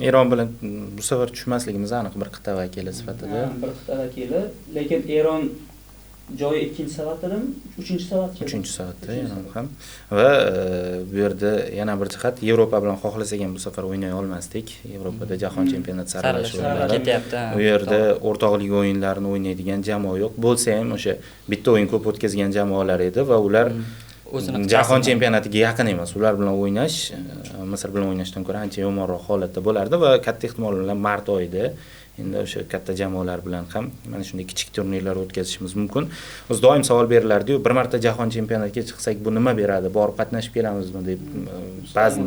Eron bilan bu safar tushmasligimiz aniq, bir qit'a vakili sifatida. Bir qit'a vakili, lekin Eron joyi 2-chi savatdami? 3-chi savatda. 3-chi savatda Eron ham. Va bu yerda yana bir jihat, Yevropa bilan xohlasak ham bu safar o'ynay olmasdik. Yevropada jahon chempionati saralash o'yinlari ketyapti. U yerda o'rtoqlik o'yinlarini o'ynaydigan jamoa yo'q. Bo'lsa ham o'sha bitta o'yin ko'p o'tkazgan jamoalar edi va ular jahon chempionatiga yaqin emas. Ular bilan o'ynash Misr bilan o'ynashdan ko'ra ancha yomonroq holatda bo'lardi va katta ehtimol bilan mart oyida endi o'sha katta jamoalar bilan ham mana shunday kichik turnirlar o'tkazishimiz mumkin. O'zi doim savol berilardi-yu, bir marta jahon chempionatiga chiqsak bu nima beradi? Borib qatnashib kelamizmi deb ba'zi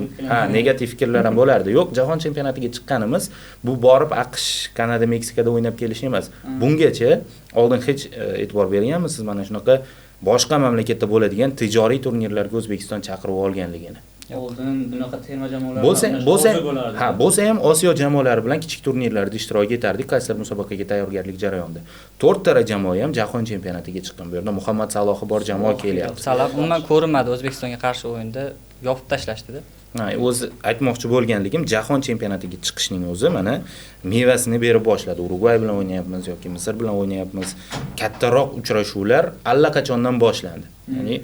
negativ fikrlar ham bo'lardi. Yo'q, jahon chempionatiga chiqqanimiz bu borib AQSh, Kanada, Meksikada o'ynab kelish emas. Bungacha oldin hech e'tibor berganmisiz mana shunaqa boshqa mamlakatda bo'ladigan tijoriy turnirlarga O'zbekiston chaqiruv olganligini? Oldin bunaqa terma jamoalar bo'lsa ham Osiyo jamoalari bilan kichik turnirlarda ishtirok etardik, qaysidir musobaqaga tayyorgarlik jarayonida. 4 ta jamoa ham jahon chempionatiga chiqqan. Bu yerda Muhammad Salohi bor jamoa kelyapti. Saloh umuman ko'rinmadi O'zbekistonga qarshi o'yinda, yopib tashlashdi-da. O'zi aytmoqchi bo'lganligim, jahon chempionatiga chiqishning o'zi mana mevasini berib boshladi. Urugvay bilan o'ynayapmiz yoki Misr bilan o'ynayapmiz. Kattaroq uchrashuvlar allaqachondan boshlandi. Ya'ni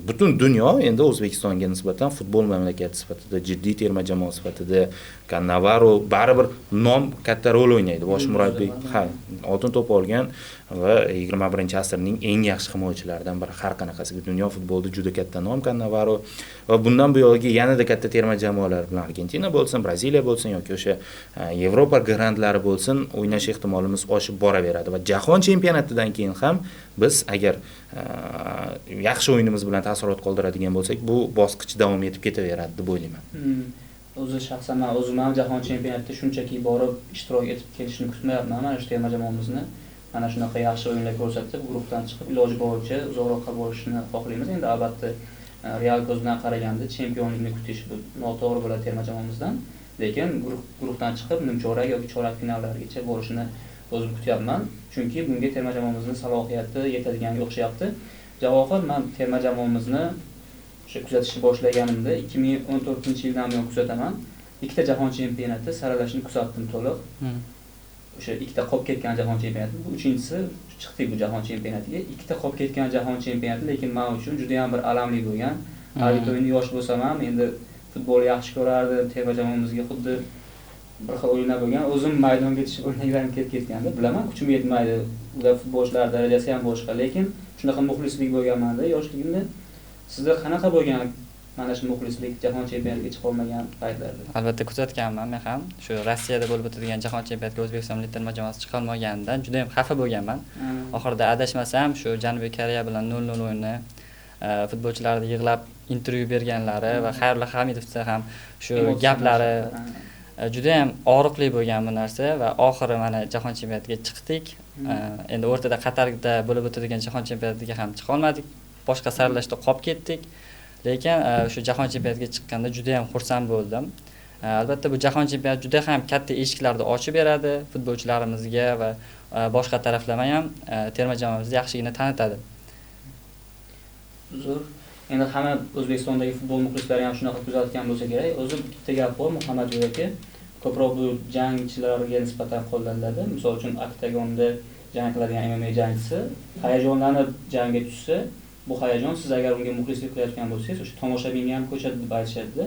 butun dunyo endi O'zbekistonga nisbatan futbol mamlakati sifatida, jiddiy terma jamoa sifatida Cannavaro baribir nom katta rol o'ynaydi. Bosh murabbiy, oltin to'p olgan va 21-asrning eng yaxshi himoyachilaridan biri. Har qanaqasiga dunyo futbolida juda katta nom Cannavaro va bundan buyog'iga yanada katta terma jamoalar bilan Argentina bo'lsin, Braziliya bo'lsin yoki o'sha Yevropa grandlari bo'lsin, o'ynash ehtimolimiz oshib boraveradi va jahon chempionatidan keyin ham biz agar yaxshi o'yinimiz bilan taassurot qoldiradigan bo'lsak, bu bosqich davom etib ketaveradi deb o'ylayman. O'zi shaxsan men o'zim ham jahon chempionatida shunchaki borib ishtirok etib kelishini kutmayapman. Mana shu terma jamoamizni mana shunaqa yaxshi o'yinlar ko'rsatib, guruhdan chiqib iloji boricha uzoqroqqa borishini xohlaymiz. Endi albatta real ko'z bilan qaraganda chempionlikni kutish bu noto'g'ri bo'ladi terma jamoamizdan. Lekin guruhdan chiqib nimchorak yoki chorak finallargacha borishini o'zim kutyapman. Chunki bunga terma jamoamizning salohiyati yetadiganga o'xshayapti. Javohir, men terma jamoamizni o'sha kuzatishni boshlaganimda 2014-yildan buyon kuzataman. Ikkita jahon chempionati saralashini kuzatdim to'liq. O'sha ikkita qolib ketgan jahon chempionati, bu uchinchisi chiqdik bu jahon chempionatiga. Ikkita qolib ketgan jahon chempionati, lekin men uchun juda ham bir alamli bo'lgan. Hali endi yosh bo'lsam ham endi futbolni yaxshi ko'rardim, terma jamoamizga xuddi bir xil o'yinlar bo'lgan. O'zim maydonga tushib o'ynagim kelib ketganda, bilaman kuchim yetmaydi. Ular futbolchilar darajasi ham boshqa, lekin shunaqa muxlislik bo'lganmanda yoshligimda. Sizda qanaqa bo'lgan mana shu muxlislik jahon chempionatiga chiqa olmagan paytlarda? Albatta kuzatganman men ham. Shu Rossiyada bo'lib o'tadigan jahon chempionatiga O'zbekiston milliy terma jamoasi chiqa olmaganidan juda ham xafa bo'lganman. Oxirida adashmasam shu Janubiy Koreya bilan 0-0 o'yinni futbolchilarni yig'lab intervyu berganlari va Xayrulla Hamidovda ham shu gaplari juda ham og'riqli bo'lgan bu narsa va oxiri mana jahon chempionatiga chiqdik. Endi o'rtada Qatarda bo'lib o'tadigan jahon chempionatiga ham chiqa olmadik. Boshqa saralashda qolib ketdik. Lekin shu jahon chempionatiga chiqqanda juda ham xursand bo'ldim. Albatta bu jahon chempionati juda ham katta eshiklarni ochib beradi futbolchilarimizga va boshqa taraflama ham terma jamoamizni yaxshigina tanitadi. Zo'r. Endi hamma O'zbekistondagi futbol muxlislari ham shunaqa kuzatgan bo'lsa kerak. O'zi bitta gap bor, Muhammadjo'y aka, ko'proq bu jangchilarga nisbatan qo'llaniladi. Misol uchun oktagonda jang qiladigan MMA jangchisi hayajonlanib jangga tushsa, bu hayajon siz agar unga muxlislik qilayotgan bo'lsangiz, o'sha tomoshabinga ham ko'chadi deb aytishadi.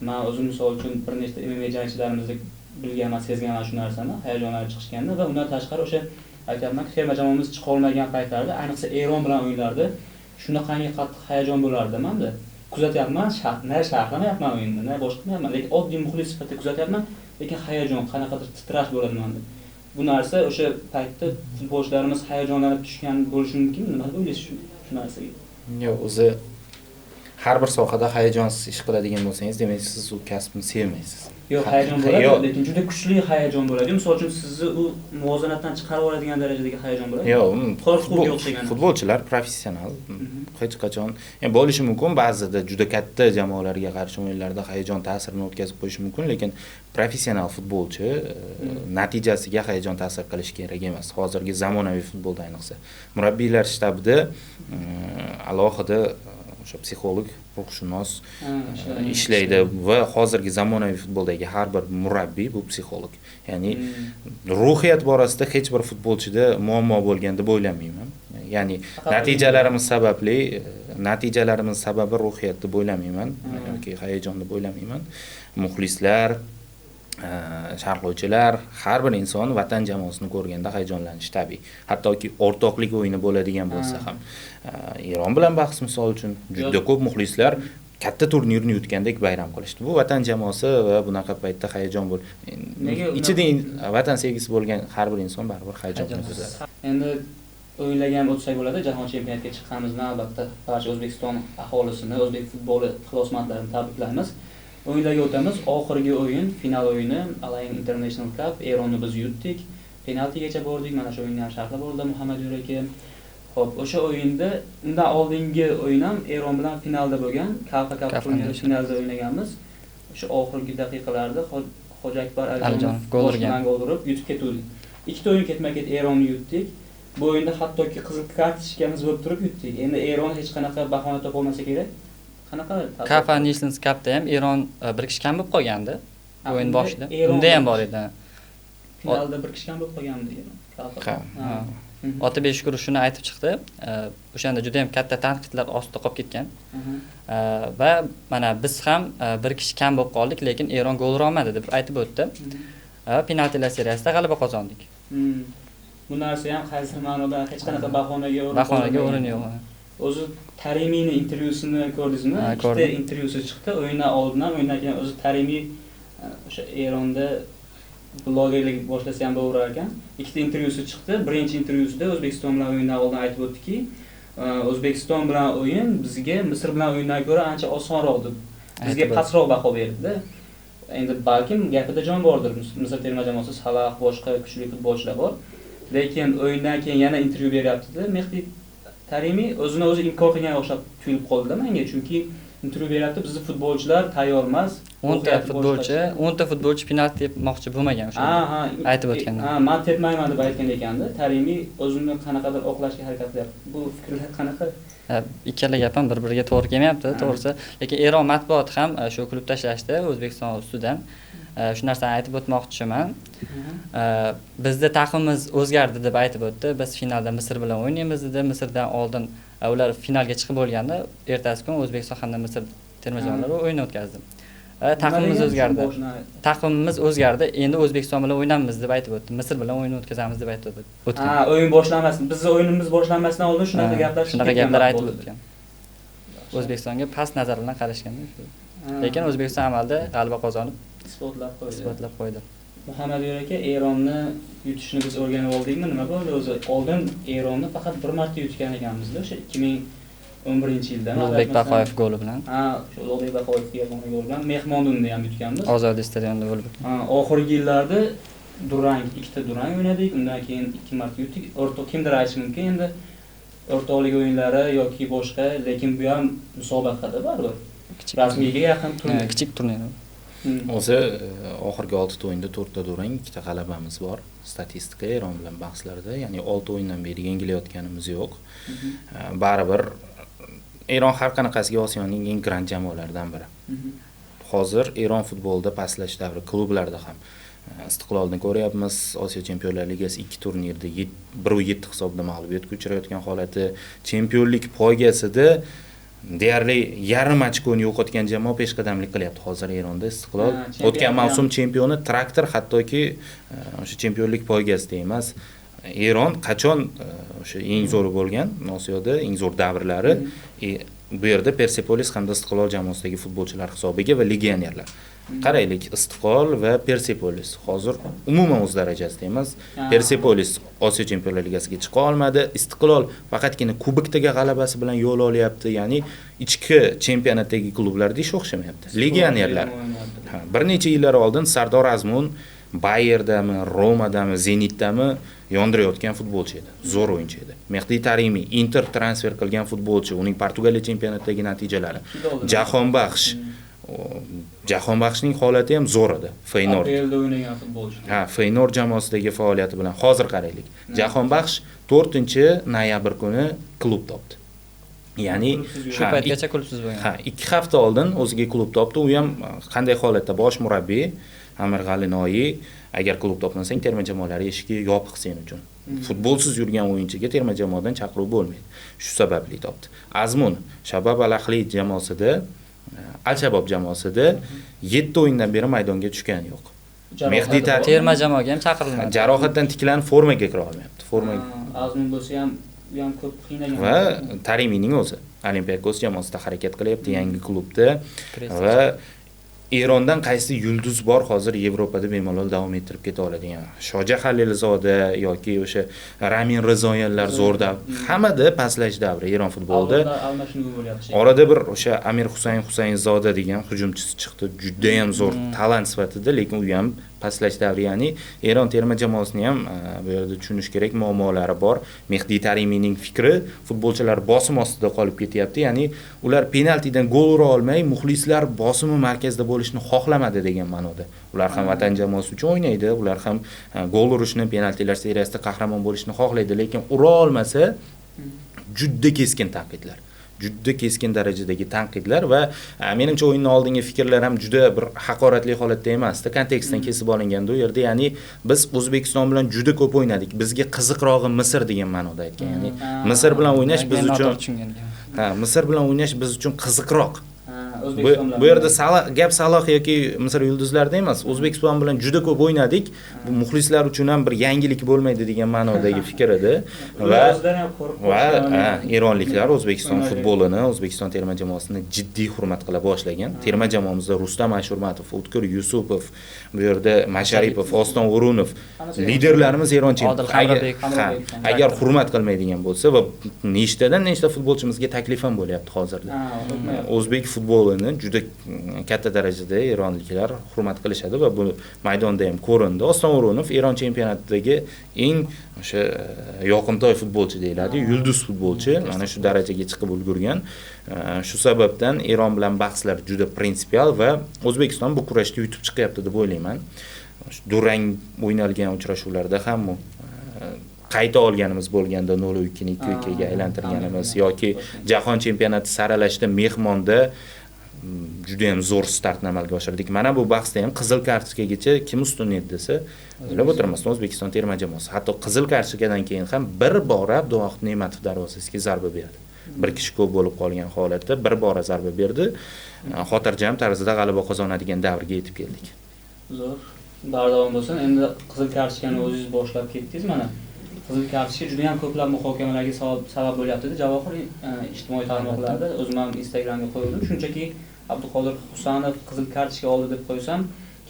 Men o'zim misol uchun bir nechta MMA jangchilarimizni bilganman, sezganman shu narsani, hayajonlanib chiqishganini va undan tashqari o'sha aytyapmanki, terma jamoamiz chiqa olmagan paytlarda, ayniqsa Eron bilan o'yinlarda shunaqangi qattiq hayajon bo'lardi menda. Kuzatyapman, na sharhlamayapman o'yinni, na boshqa qilmayapman, lekin oddiy muxlis sifatida kuzatyapman, lekin hayajon, qanaqadir titrash bo'ladi menda. Bu narsa o'sha paytda futbolchilarimiz hayajonlanib tushgan bo'lishi mumkin. Nima deb o'ylaysiz shu narsaga? Yo'q, o'zi har bir sohada hayajonsiz ish qiladigan bo'lsangiz, demak siz u kasbni sevmaysiz. Yo'q, hayajon bo'ladi, lekin juda kuchli hayajon bo'ladi. Misol uchun sizni u muvozanatdan chiqarib oladigan darajadagi hayajon bo'ladi. Yo'q, qo'rquvga o'xshagan. Futbolchilar professional, hech qachon, yani bo'lishi mumkin ba'zida juda katta jamoalarga qarshi o'yinlarda hayajon ta'sirini o'tkazib qo'yishi mumkin, lekin professional futbolchi natijasiga hayajon ta'sir qilishi kerak emas. Hozirgi zamonaviy futbolda ayniqsa murabbiylar shtabida alohida o'sha psixolog, ruhshunos ishlaydi va hozirgi zamonaviy futboldagi har bir murabbiy bu psixolog. Ya'ni ruhiyat borasida hech bir futbolchida muammo bo'lgan deb o'ylamayman. Ya'ni natijalarimiz sababli, natijalarimiz sababi ruhiyat deb o'ylamayman yoki hayajon deb o'ylamayman. Muxlislar, sharhlovchilar, har bir inson vatan jamoasini ko'rganda hayajonlanishi tabiiy. Hattoki o'rtoqlik o'yini bo'ladigan bo'lsa ham, Eron bilan bahs misol uchun juda ko'p muxlislar katta turnirni yutgandek bayram qilishdi. Bu vatan jamoasi va bunaqa paytda hayajon bo'l. Ichida vatan sevgisi bo'lgan har bir inson baribir hayajon tuzadi. Endi o'yinlarga ham o'tsak bo'ladi. Jahon chempionatiga chiqqanimizdan albatta barcha O'zbekiston aholisini, o'zbek futboli ixlosmandlarini tabriklaymiz. O'yinlarga o'tamiz. Oxirgi o'yin, final o'yini, Al Ain International Cup. Eronni biz yutdik. Penaltigacha bordik. Mana shu o'yinni ham sharhlab bordi Muhammadjo'y aka. Xo'p, o'sha o'yinda, undan oldingi o'yin ham Eron bilan finalda bo'lgan. Kalfa Cup turniri finalda o'ynaganmiz. O'sha oxirgi daqiqalarda Hoji Akbar Alijonov gol urib yutib ketdik. Ikkita o'yin ketma-ket Eronni yutdik. Bu o'yinda hattoki qizil kartochkamiz bo'lib turib yutdik. Endi Eron hech qanaqa bahona topa olmasa kerak. Qanaqa? Kafa Nations Cup'da ham Eron bir kishi kam bo'lib qolgandi. O'yin boshida. Unda ham bor edi. Finalda bir kishi kam bo'lib qolgandi Eron. Ha. Otabek Shukurov shuni aytib chiqdi. O'shanda juda ham katta tanqidlar ostida qolib ketgan. Va mana biz ham bir kishi kam bo'lib qoldik, lekin Eron gol ura olmadi deb aytib o'tdi. Penaltilar seriyasida g'alaba qozondik. Bu narsa ham qaysi ma'noda hech qanaqa bahonaga o'rin yo'q. O'zi Tarimiyni intervyusini ko'rdingizmi? Ikkita intervyusi chiqdi. O'yindan oldin ham, o'yindan keyin o'zi Tarimiy o'sha Eronda blogerlik boshlasa ham bo'lar ekan. Ikkita intervyusi chiqdi. Birinchi intervyusida O'zbekiston bilan o'yindan oldin aytib o'tdiki, O'zbekiston bilan o'yin bizga Misr bilan o'yindan ko'ra ancha osonroq deb bizga pastroq baho berdi. Endi balkim gapida jon bordir. Misr terma jamoasi Salah, boshqa kuchli futbolchilar bor. Lekin o'yindan keyin yana intervyu beryapti-da. Mehdi Tarimi o'zini o'zi inkor qilganga o'xshab tuyulib qoldi menga, chunki intervyu beryapti, bizni futbolchilar tayyor emas. 10 ta futbolchi penalti tepmoqchi bo'lmagan o'sha. Ha, aytib o'tganda. Ha, men tepmayman deb aytgan ekanda. Tarimi o'zini qanaqadir oqlashga harakat qilyapti. Bu fikrlar qanaqa? Ikkala gap ham bir-biriga to'g'ri kelmayapti, to'g'risi. Lekin Eron matbuoti ham shu klub tashlashdi O'zbekiston ustidan. Shu narsani aytib o'tmoqchiman. Bizda taqvimimiz o'zgardi deb aytib o'tdi. Biz finalda Misr bilan o'ynaymiz dedi. Misrdan oldin ular finalga chiqib bo'lganda, ertasi kun O'zbekiston hamda Misr terma jamoalari o'yin o'tkazdi. Taqvimimiz o'zgardi. Taqvimimiz o'zgardi. Endi O'zbekiston bilan o'ynaymiz deb aytib o'tdi. Misr bilan o'yin o'tkazamiz deb aytib o'tgan. Ha, o'yin boshlanmasin. Bizning o'yinimiz boshlanmasdan oldin shunaqa gaplar, shunaqa gaplar aytib o'tgan. O'zbekistonga past nazar bilan qarashganda shu. Lekin O'zbekiston amalda g'alaba qozonib isbotlab qo'ydi. Muhammadyor aka, Eronni yutishni biz o'rganib oldikmi? Nima bo'ldi o'zi? Oldin Eronni faqat bir marta yutgan ekanmiz-da, o'sha 2011-yilda. Ulug'bek Baqoyev goli bilan. Ha, o'sha Ulug'bek Baqoyev yagona gol bilan Mehmonunda ham yutganmiz. Ozodi stadionida bo'lib o'tgan. Ha, oxirgi yillarda durang, ikkita durang o'ynadik, undan keyin 2 marta yutdik. O'rtoq kimdir aytishi mumkin endi o'rtoqlik o'yinlari yoki boshqa, lekin bu ham musobaqada baribir. Rasmiyga yaqin turnir. Kichik turnir. O'zi oxirgi 6 ta o'yinda 4 ta durang, 2 ta g'alabamiz bor. Statistika Eron bilan bahslarda, ya'ni 6 o'yindan beri yengilayotganimiz yo'q. Baribir Eron har qanaqasiga Osiyoning eng grand jamoalaridan biri. Hozir Eron futbolida pastlash davri, klublarda ham Istiqlolni ko'ryapmiz. Osiyo Chempionlar Ligasi 2 turnirda 1-7 hisobida mag'lubiyatga uchrayotgan holati, chempionlik poygasida deyarli yarim ochkoni yo'qotgan jamoa peshqadamlik qilyapti hozir Eronda Istiqlol. O'tgan mavsum chempioni Traktor, hattoki o'sha chempionlik poygasida emas. Eron qachon o'sha eng zo'ri bo'lgan Osiyoda, eng zo'r davrlari bu yerda Persepolis hamda Istiqlol jamoasidagi futbolchilar hisobiga va legionerlar. Qaraylik, Istiqlol va Persepolis hozir umuman o'z darajasida emas. Persepolis Osiyo Chempionlar Ligasiga chiqa olmadi. Istiqlol faqatgina kubokdagi g'alabasi bilan yo'l olyapti. Ya'ni ichki chempionatdagi klublarda ish o'xshamayapti. Legionerlar. Ha, bir necha yillar oldin Sardor Azmun Bayerdami, Romadami, Zenitdami yondirayotgan futbolchi edi. Zo'r o'yinchi edi. Mehdi Tarimi Inter transfer qilgan futbolchi, uning Portugaliya chempionatidagi natijalari. Jahonbaxsh Jahonbaxshning holati ham zo'r edi. Feyenoord. APLda o'ynagan futbolchi. Ha, Feyenoord jamoasidagi faoliyati bilan hozir qaraylik. Jahonbaxsh 4-noyabr kuni klub topdi. Ya'ni shu paytgacha klubsiz bo'lgan. Ha, 2 hafta oldin o'ziga klub topdi. U ham qanday holatda bosh murabbiy Amir G'alinoyi, agar klub topmasang terma jamoalari eshigi yopiq sen uchun. Futbolsiz yurgan o'yinchiga terma jamoadan chaqiruv bo'lmaydi. Shu sababli topdi. Azmun Shabab Al-Ahli jamoasida, Al-Shabob jamoasida 7 o'yindan beri maydonga tushgani yo'q. Mehdi terma jamoaga ham chaqirilmadi. Jarohatdan tiklanib formaga kira olmayapti. Formaga Azmun bo'lsa ham u ham ko'p qiynagan. Va Tarimining o'zi Olympiakos jamoasida harakat qilyapti, yangi klubda va Erondan qaysi yulduz bor hozir Yevropada bemalol davom ettirib keta oladigan? Shoja Halilzoda yoki o'sha Ramin Rizoyanlar zo'r davr. Hammada pastlash davri Eron futbolida. Orada bir o'sha Amir Husayn Husaynzoda degan hujumchisi chiqdi. Juda ham zo'r talant sifatida, lekin u ham pastlash davri, ya'ni Eron terma jamoasini ham bu yerda tushunish kerak, muammolari bor. Mehdi Tarimining fikri, futbolchilar bosim ostida qolib ketyapti, ya'ni ular penaltidan gol ura olmay, muxlislar bosimi markazda bo'lishni xohlamadi degan ma'noda. Ular ham vatan jamoasi uchun o'ynaydi, ular ham gol urishni, penaltilar seriyasida qahramon bo'lishni xohlaydi, lekin ura olmasa juda keskin tanqidlar. Juda keskin darajadagi tanqidlar va menimcha o'yinning oldingi fikrlar ham juda bir haqoratli holatda emasdi. Kontekstdan kesib olinganda u yerda, ya'ni biz O'zbekiston bilan juda ko'p o'ynadik. Bizga qiziqrog'i Misr degan ma'noda aytgan. Ya'ni Misr bilan o'ynash biz uchun Misr bilan o'ynash biz uchun qiziqroq. Bu yerda gap Saloh yoki Misr yulduzlarida emas, O'zbekiston bilan juda ko'p o'ynadik. Bu muxlislar uchun ham bir yangilik bo'lmaydi degan ma'nodagi fikr edi. Va eronliklar O'zbekiston futbolini, O'zbekiston terma jamoasini jiddiy hurmat qila boshlagan. Terma jamoamizda Rustam Ashurmatov, O'tkir Yusupov, bu yerda Masharipov, Oston O'runov liderlarimiz eroncha. Agar hurmat qilmaydigan bo'lsa va nechtadan nechta futbolchimizga taklif ham bo'lyapti hozirda. O'zbek futboli futbolini juda katta darajada eronliklar hurmat qilishadi va bu maydonda ham ko'rindi. Oston O'runov Eron chempionatidagi eng o'sha yoqimtoy futbolchi deyiladi, yulduz futbolchi, mana shu darajaga chiqib ulgurgan. Shu sababdan Eron bilan bahslar juda prinsipial va O'zbekiston bu kurashda yutib chiqyapti deb o'ylayman. Durang o'ynalgan uchrashuvlarda ham qayta olganimiz bo'lganda 0-2 ni 2-2 ga aylantirganimiz yoki jahon chempionati saralashda mehmonda juda ham zo'r startni amalga oshirdik. Mana bu bahsda ham qizil kartochkagacha kim ustun edi desa, o'ylab o'tirmasdan O'zbekiston terma jamoasi. Hatto qizil kartochkadan keyin ham bir bora Abduvohid Ne'matov darvozasiga zarba berdi. Bir kishi ko'p bo'lib qolgan holatda bir bora zarba berdi. Xotirjam tarzda g'alaba qozonadigan davrga yetib keldik. Zo'r. Bardavom bo'lsin. Endi qizil kartochkani o'zingiz boshlab ketdingiz mana. Qizil kartochka juda ham ko'plab muhokamalarga sabab bo'lyapti. Javohir ijtimoiy tarmoqlarda, o'zim ham Instagramga qo'ydim. Shunchaki Abduqodir Husanov qizil kartochka oldi deb qo'ysam,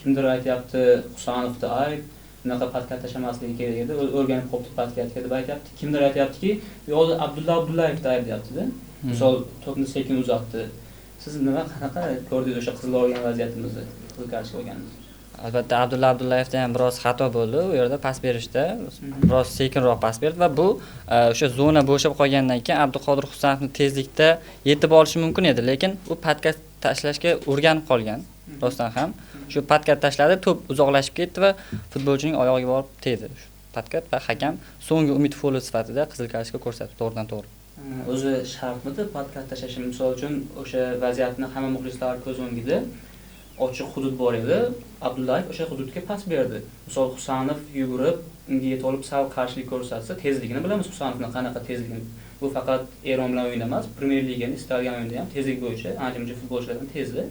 kimdir aytyapti Husanovda ayb, bunaqa подкат tashlamasligi kerak edi, o'rganib qolibdi подкат ga deb aytyapti. Kimdir aytyaptiki, bu yoqda Abdulla Abdullayevda ayb deyapti-da. Misol to'pni sekin uzatdi. Siz nima qanaqa ko'rdingiz o'sha qizil olgan vaziyatimizni, qizil kartochka olganimizni? Albatta Abdulla Abdullayevda ham biroz xato bo'ldi. U yerda pas berishda biroz sekinroq pas berdi va bu o'sha zona bo'shab qolgandan keyin Abduqodir Husanovni tezlikda yetib olishi mumkin edi, lekin u подкат tashlashga o'rganib qolgan. Rostdan ham shu подкат tashladi, to'p uzoqlashib ketdi va futbolchining oyog'iga borib tegdi. Shu подкат va hakam so'nggi umid foli sifatida qizil kartochka ko'rsatdi to'g'ridan to'g'ri. O'zi shartmidi подкат tashlashi? Misol uchun o'sha vaziyatni hamma muxlislar ko'z o'ngida ochiq hudud bor edi. Abdullayev o'sha hududga pas berdi. Misol Husanov yugurib, unga yetib olib sal qarshilik ko'rsatsa, tezligini bilamiz Husanovning qanaqa tezligini. Bu faqat Eron bilan o'yin emas, Premier Ligani istalgan o'yinda ham tezlik bo'yicha ancha-muncha futbolchilardan tezdi.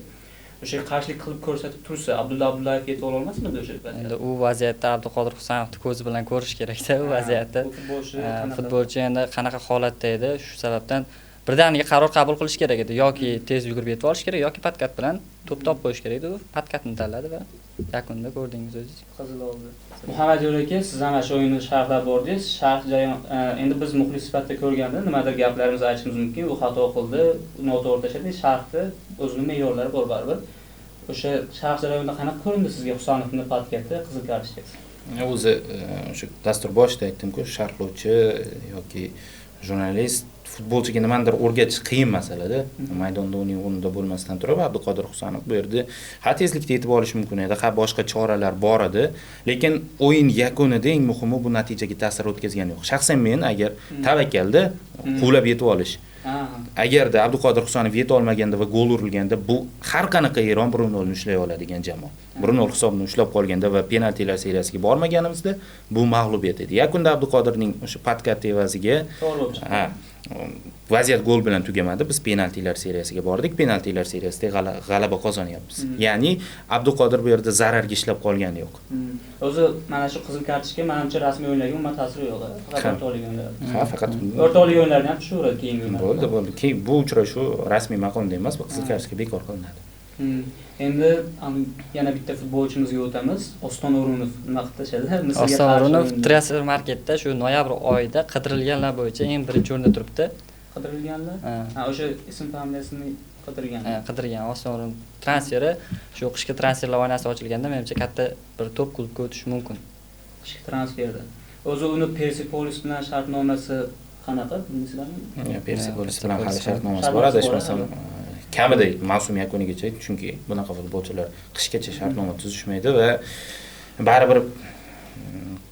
O'sha qarshilik qilib ko'rsatib tursa, Abdulla Abdullayev yetib ola olmasmidi o'sha vaziyatda? Endi u vaziyatda Abduqodir Husanovni ko'zi bilan ko'rish kerakda u vaziyatda. Futbolchi endi qanaqa holatda edi, shu sababdan birdaniga qaror qabul qilish kerak edi. Yoki tez yugurib yetib olish kerak, yoki подкат bilan to'p topib qo'yish kerak edi. U подкат ni tanladi va yakunda ko'rdingiz o'zingiz. Qizil oldi. Muhammad Yo'l aka, siz ham shu o'yinni sharhlab bordingiz. Sharh jarayon endi biz muxlis sifatida ko'rganda nimadir gaplarimizni aytishimiz mumkin. U xato qildi, noto'g'ri tashladi. Sharhda o'zining me'yorlari bor baribir. O'sha sharh jarayonida qanaqa ko'rindi sizga Husanovning подкат i, qizil kartochkasi? O'zi o'sha dastur boshida aytdim-ku, sharhlovchi yoki jurnalist futbolchiga nimanidir o'rgatish qiyin masalada. Maydonda uning o'rnida bo'lmasdan turib Abduqodir Husanov bu yerda ha tezlikda yetib olishi mumkin edi, ha boshqa choralar bor edi, lekin o'yin yakunida eng muhimi bu natijaga ta'sir o'tkazgani yo'q. Shaxsan men agar tavakkalda quvlab yetib olish, agarda Abduqodir Husanov yeta olmaganda va gol urilganda bu har qanaqa Eron 1-0 ni ushlay oladigan jamoa. 1-0 hisobini ushlab qolganda va penaltilar seriyasiga bormaganimizda bu mag'lubiyat edi. Yakunda Abduqodirning o'sha подкат evaziga ha, vaziyat gol bilan tugamadi. Biz penaltilar seriyasiga bordik. Penaltilar seriyasida g'alaba qozonyapmiz. Ya'ni Abduqodir bu yerda zararga ishlab qolgani yo'q. O'zi mana shu qizil kartochka menimcha rasmiy o'yinlarga umuman ta'siri yo'q. Faqat o'rtoqlik o'yinlar. Ha, faqat o'rtoqlik o'yinlarni ham tushaveradi keyingi o'yinlar. Bo'ldi, bo'ldi. Keyin bu uchrashuv rasmiy maqomda emas, bu qizil kartochka bekor qilinadi. Endi yana bitta futbolchimizga o'tamiz. Oston O'runov nima qilib tashladi? Misrga Oston O'runov transfer marketda shu noyabr oyida qidirilganlar bo'yicha eng birinchi o'rinda turibdi. Qidirilganlar? Ha, o'sha ism familiyasini qidirgan. Ha, qidirgan Oston O'runov transferi shu qishki transferlar oynasi ochilganda menimcha katta bir top klubga o'tishi mumkin. Qishki transferda. O'zi uni Persepolis bilan shartnomasi qanaqa, bilmaysizlarmi? Persepolis bilan hali shartnomasi bor, adashmasam. Kamida mavsum yakunigacha, chunki bunaqa futbolchilar qishgacha shartnoma tuzishmaydi va baribir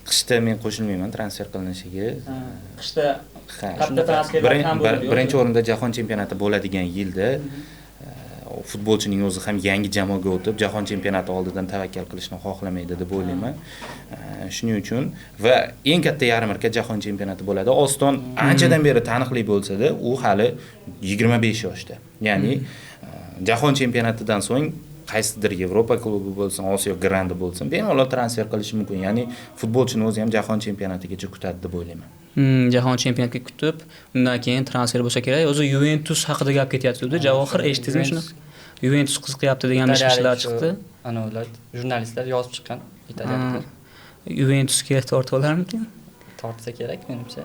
qishda men qo'shilmayman transfer qilinishiga. Qishda katta transferlar kam bo'ladi. Birinchi o'rinda jahon chempionati bo'ladigan yilda futbolchining o'zi ham yangi jamoaga o'tib, jahon chempionati oldidan tavakkal qilishni xohlamaydi deb o'ylayman. Shuning uchun va eng katta yarmarka jahon chempionati bo'ladi. Oston anchadan beri taniqli bo'lsa-da, u hali 25 yoshda. Ya'ni jahon chempionatidan so'ng qaysidir Yevropa klubi bo'lsin, Osiyo grandi bo'lsin, bemalol transfer qilishi mumkin. Ya'ni futbolchining o'zi ham jahon chempionatigacha kutadi deb o'ylayman. Jahon chempionatiga kutib, undan keyin transfer bo'lsa kerak. O'zi Juventus haqida gap ketyapti-da. Javohir, eshitdingizmi shuni? Juventus qiziqyapti degan mishmishlar chiqdi. Ana ular jurnalistlar yozib chiqqan, italiyaliklar. Juventusga tortib olarmikin? Tortsa kerak menimcha.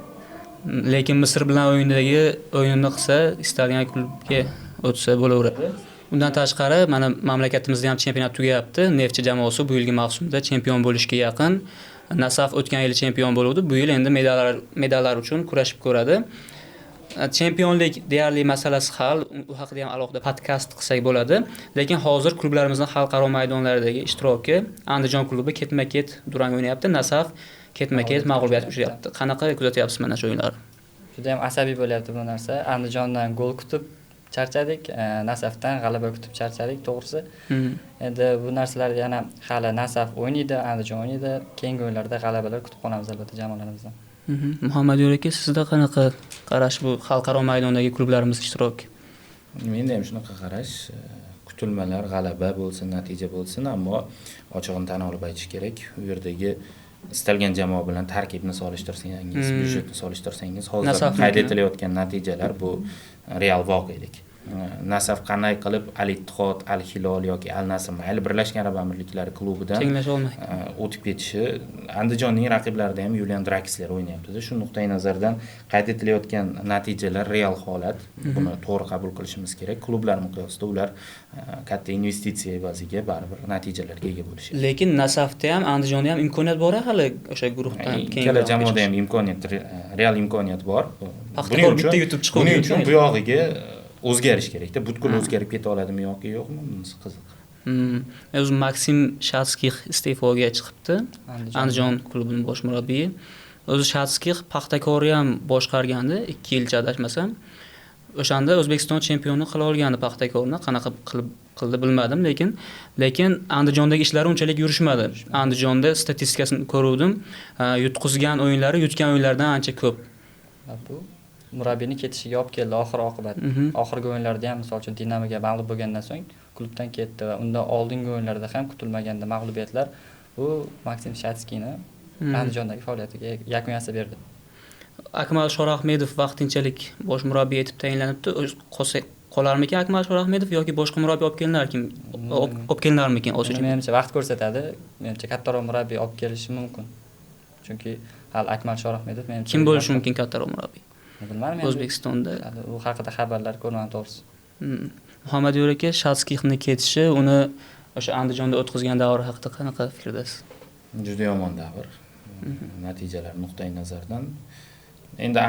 Lekin Misr bilan o'yindagi o'yinni qilsa, istalgan klubga o'tsa bo'laveradi. Undan tashqari mana mamlakatimizda ham chempionat tugayapti. Neftchi jamoasi bu yilgi mavsumda chempion bo'lishga yaqin. Nasaf o'tgan yili chempion bo'ldi. Bu yil endi medallar uchun kurashib ko'radi. Chempionlik deyarli masalasi hal, u haqida ham alohida podkast qilsak bo'ladi. Lekin hozir klublarimizning xalqaro maydonlardagi ishtiroki, Andijon klubi ketma-ket durang o'ynayapti, Nasaf ketma-ket mag'lubiyatga uchrayapti. Qanaqa kuzatyapsiz mana shu o'yinlarni? Juda ham asabiy bo'lyapti bu narsa. Andijondan gol kutib charchadik, Nasafdan g'alaba kutib charchadik, to'g'risi. Endi bu narsalar yana hali Nasaf o'ynaydi, Andijon o'ynaydi. Keyingi o'yinlarda g'alabalar kutib qolamiz albatta jamoalarimizdan. Muhammadyor aka, sizda qanaqa qarash bu xalqaro maydondagi klublarimiz ishtiroki? Menda ham shunaqa qarash, kutilmalar g'alaba bo'lsin, natija bo'lsin, ammo ochig'ini tan olib aytish kerak, u yerdagi istalgan jamoa bilan tarkibni solishtirsangiz, byudjetni solishtirsangiz, hozir qayd etilayotgan natijalar bu real voqelik. Nasaf qanday qilib Al-Ittihod, Al-Hilol yoki Al-Nasr, mayli Birlashgan Arab Amirliklari klubidan tenglasha olmaydi, o'tib ketishi, Andijonning raqiblarida ham Yulian Draksler o'ynayapti. Shu nuqtai nazardan qayd etilayotgan natijalar real holat. Buni to'g'ri qabul qilishimiz kerak. Klublar miqyosida ular katta investitsiya evaziga baribir natijalarga ega bo'lishi. Lekin Nasafda ham, Andijonda ham imkoniyat bor hali o'sha guruhdan keyin. Ikkala jamoada ham imkoniyat, real imkoniyat bor. Buning uchun bitta yutib chiqib, buning uchun bu yog'iga o'zgarish kerakda. Butkul o'zgarib keta oladimi yoki yo'qmi, bunisi qiziq. O'zi Maksim Shatskix iste'foga chiqibdi. Andijon klubining bosh murabbiyi. O'zi Shatskix Paxtakorni ham boshqargandi 2 yilcha adashmasam. O'shanda O'zbekiston chempioni qila olgandi Paxtakorni. Qanaqa qilib qildi bilmadim, lekin Andijondagi ishlari unchalik yurishmadi. Andijonda statistikasini ko'ruvdim. Yutqizgan o'yinlari yutgan o'yinlardan ancha ko'p. Bu murabbiyning ketishiga olib keldi oxir oqibat. Oxirgi o'yinlarda ham misol uchun Dinamoga mag'lub bo'lgandan so'ng klubdan ketdi va undan oldingi o'yinlarda ham kutilmaganda mag'lubiyatlar bu Maksim Shatskiyni Andijondagi faoliyatiga yakun yasab berdi. Akmal Shorahmedov vaqtinchalik bosh murabbiy etib tayinlanibdi. Qolarmikin Akmal Shorahmedov yoki boshqa murabbiy olib kelinarkin? Olib kelinarmikin Osiyo chempionati? Menimcha vaqt ko'rsatadi. Menimcha kattaroq murabbiy olib kelishi mumkin. Chunki hali Akmal Shorahmedov menimcha kim bo'lishi mumkin kattaroq murabbiy? Bilmadim. O'zbekistonda u haqida xabarlar ko'rmadim to'g'risi. Muhammadyor aka, Shatskixni ketishi, uni o'sha Andijonda o'tkazgan davri haqida qanaqa fikrdasiz? Juda yomon davr. Natijalar nuqtai nazaridan. Endi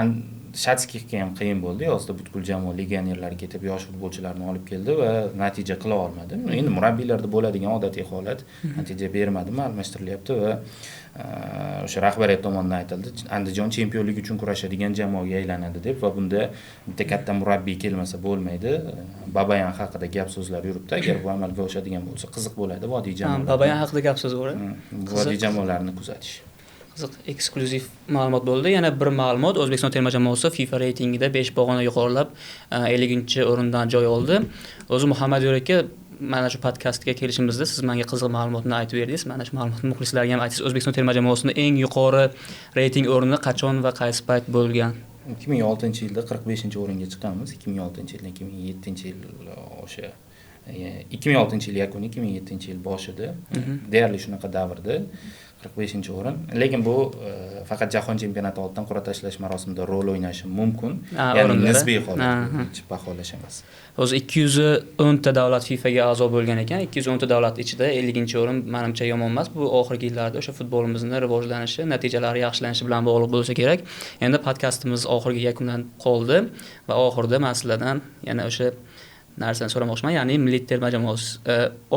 Shatskixga ham qiyin bo'ldi. Yozda butkul jamoa legionerlar ketib, yosh futbolchilarni olib keldi va natija qila olmadi. Endi murabbiylarda bo'ladigan odatiy holat, natija bermadimi, almashtirilyapti va o'sha rahbariyat tomonidan aytildi, Andijon chempionlik uchun kurashadigan jamoaga aylanadi deb va bunda bitta katta murabbiy kelmasa bo'lmaydi. Babayan haqida gap so'zlar yuribdi. Agar bu amalga oshadigan bo'lsa, qiziq bo'ladi vodiy jamoalari. Babayan haqida gap so'z bor. Vodiy jamoalarini kuzatish. Qiziq eksklyuziv ma'lumot bo'ldi. Yana bir ma'lumot, O'zbekiston terma jamoasi FIFA reytingida 5 pog'ona yuqorilab 50-o'rindan joy oldi. O'zi Muhammadyor aka, mana shu podkastga kelishimizda siz menga qiziq ma'lumotni aytib berdingiz. Mana shu ma'lumotni muxlislarga ham aytasiz. O'zbekiston terma jamoasining eng yuqori reyting o'rni qachon va qaysi payt bo'lgan? 2006-yilda 45-o'ringa chiqqanmiz. 2006-yildan 2007-yil o'sha 2006-yil yakuni, 2007-yil boshida deyarli shunaqa davrda 45-o'rin. Lekin bu faqat jahon chempionati oldidan qur'a tashlash marosimida rol o'ynashi mumkin. Ya'ni nisbiy holat, baholash emas. O'zi 210 ta davlat FIFAga a'zo bo'lgan ekan. 210 ta davlat ichida 50-o'rin menimcha yomon emas. Bu oxirgi yillarda o'sha futbolimizning rivojlanishi, natijalari yaxshilanishi bilan bog'liq bo'lsa kerak. Endi podkastimiz oxirgi yakunlanib qoldi va oxirida men sizlardan yana o'sha narsani so'ramoqchiman, ya'ni milliy terma jamoasi,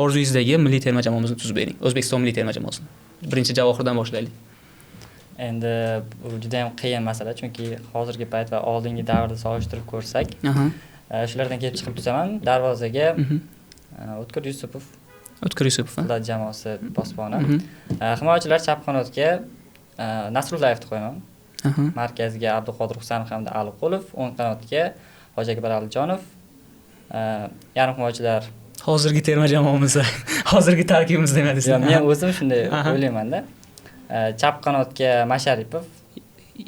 orzungizdagi milliy terma jamoamizni tuzib bering. O'zbekiston milliy terma jamoasini. Birinchi Javohirdan boshlaylik. Endi bu juda ham qiyin masala, chunki hozirgi payt va oldingi davrni solishtirib ko'rsak, shulardan kelib chiqib tuzaman. Darvozaga O'tkir Yusupov. O'tkir Yusupov, Davlat jamoasi posboni. Himoyachilar chap qanotga Nasrullayevni qo'yaman. Markazga Abduqodir Husanov hamda Aliqulov, o'ng qanotga Hoji Akbar Alijonov. Yarim himoyachilar hozirgi terma jamoamiz, hozirgi tarkibimiz demadingiz. Men o'zim shunday o'ylayman-da. Chap qanotga Masharipov.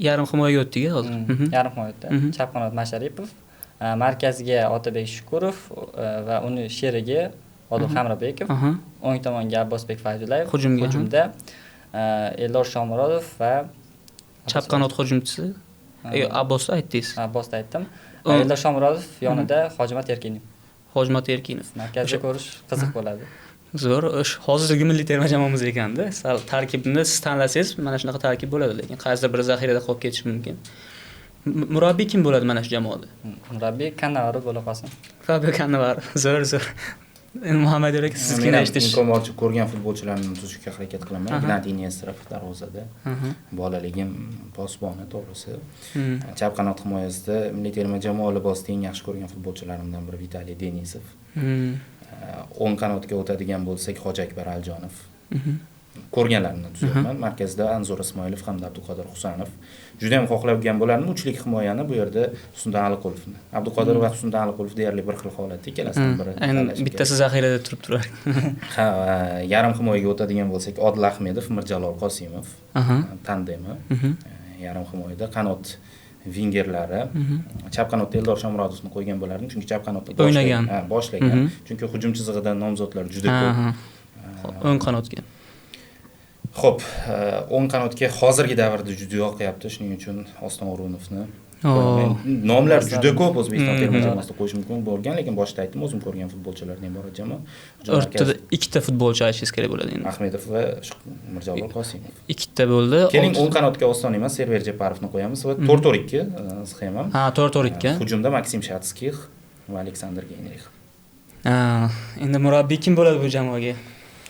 Yarim himoyaga o'tdik hozir. Yarim himoyada. Chap qanot Masharipov, markazga Otabek Shukurov va uni sherigi Odil Hamrabekov, o'ng tomonga Abbosbek Fayzullayev, hujumda Eldor Shomurodov va chap qanot hujumchisi Abbosni aytdingiz. Abbosni aytdim. Eldor Shomurodov yonida Hojimat Erkinov. Hojmat Erkinov. Markazda ko'rish qiziq bo'ladi. Zo'r. O'sha hozirgi milliy terma jamoamiz ekanda. Sal tarkibni siz tanlasangiz, mana shunaqa tarkib bo'ladi, lekin qaysidir bir zaxirada qolib ketishi mumkin. Murabbiy kim bo'ladi mana shu jamoada? Murabbiy Cannavaro bo'la qolsin. Fabio Cannavaro. Zo'r, zo'r. Endi Muhammad aka, sizgina eshitish. Imkon boricha ko'rgan futbolchilarni tuzishga harakat qilaman. Ignatiy Nesterov darvozada. Bolaligim posboni, to'g'risi. Chap qanot himoyasida milliy terma jamoa libosida eng yaxshi ko'rgan futbolchilarimdan biri Vitaliy Denisov. O'ng qanotga o'tadigan bo'lsak, Hoji Akbar Aljonov. Ko'rganlarimni tuzyapman. Markazda Anzur Ismoilov hamda Abduqodir Husanov. Juda ham xohlagan bo'lardim uchlik himoyani bu yerda Husniddin Aliqulovni. Abduqodir va Husniddin Aliqulov deyarli bir xil holatda, ikkalasidan biri. Endi bittasi zaxirada turib turar. Ha, yarim himoyaga o'tadigan bo'lsak, Odil Ahmedov, Mirjalol Qosimov tandemi. Yarim himoyada qanot vingerlari. Chap qanotda Eldor Shomurodovni qo'ygan bo'lardim, chunki chap qanotda o'ynagan. Boshlagan. Chunki hujum chizig'idan nomzodlar juda ko'p. O'ng qanotga. Xo'p, o'ng qanotga hozirgi davrda juda yoqyapti, shuning uchun Oston O'runovni. Nomlar juda ko'p O'zbekiston terma jamoasida qo'yish mumkin bo'lgan, lekin boshida aytdim, o'zim ko'rgan futbolchilardan iborat jamoa. O'rtada ikkita futbolchi aytishingiz kerak bo'ladi endi. Ahmedov va Mirjalol Qosimov. Ikkita bo'ldi. Keling, o'ng qanotga Oston emas, Server Jeparovni qo'yamiz va 4-4-2 sxema. Ha, 4-4-2. Hujumda Maksim Shatskix va Aleksandr Geynrix. Ha, endi murabbiy kim bo'ladi bu jamoaga?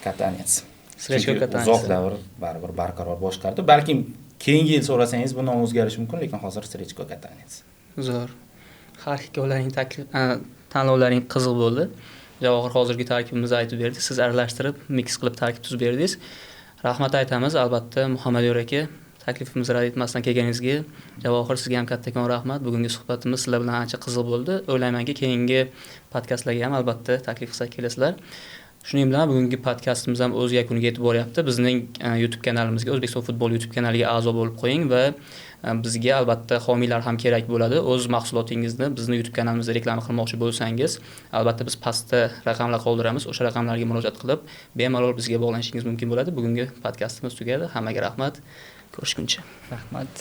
Katanets. Srechko Katanets. Uzoq davr baribir barqaror boshqardi. Balkim keyingi yil so'rasangiz bu nom o'zgarishi mumkin, lekin hozir Srechko Katanets. Zo'r. Har ikkovlaring taklif, tanlovlaring qiziq bo'ldi. Javohir hozirgi tarkibimizni aytib berdi. Siz aralashtirib, mix qilib tarkib tuzib berdingiz. Rahmat aytamiz albatta Muhammad aka, taklifimizni rad etmasdan kelganingizga. Javohir, sizga ham kattakon rahmat. Bugungi suhbatimiz sizlar bilan ancha qiziq bo'ldi. O'ylaymanki, keyingi podkastlarga ham albatta taklif qilsak kelasizlar. Shuning bilan bugungi podkastimiz ham o'z yakuniga yetib boryapti. Bizning YouTube kanalimizga, O'zbekiston futbol YouTube kanaliga a'zo bo'lib qo'ying va bizga albatta homiylar ham kerak bo'ladi. O'z mahsulotingizni bizni YouTube kanalimizda reklama qilmoqchi bo'lsangiz, albatta biz pastda raqamlar qoldiramiz. O'sha raqamlarga murojaat qilib, bemalol bizga bog'lanishingiz mumkin bo'ladi. Bugungi podkastimiz tugadi. Hammaga rahmat. Ko'rishguncha. Rahmat.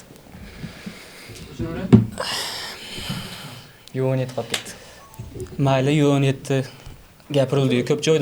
U17 qolib ketdi. Mayli, U17 gapirildi ko'p joyda.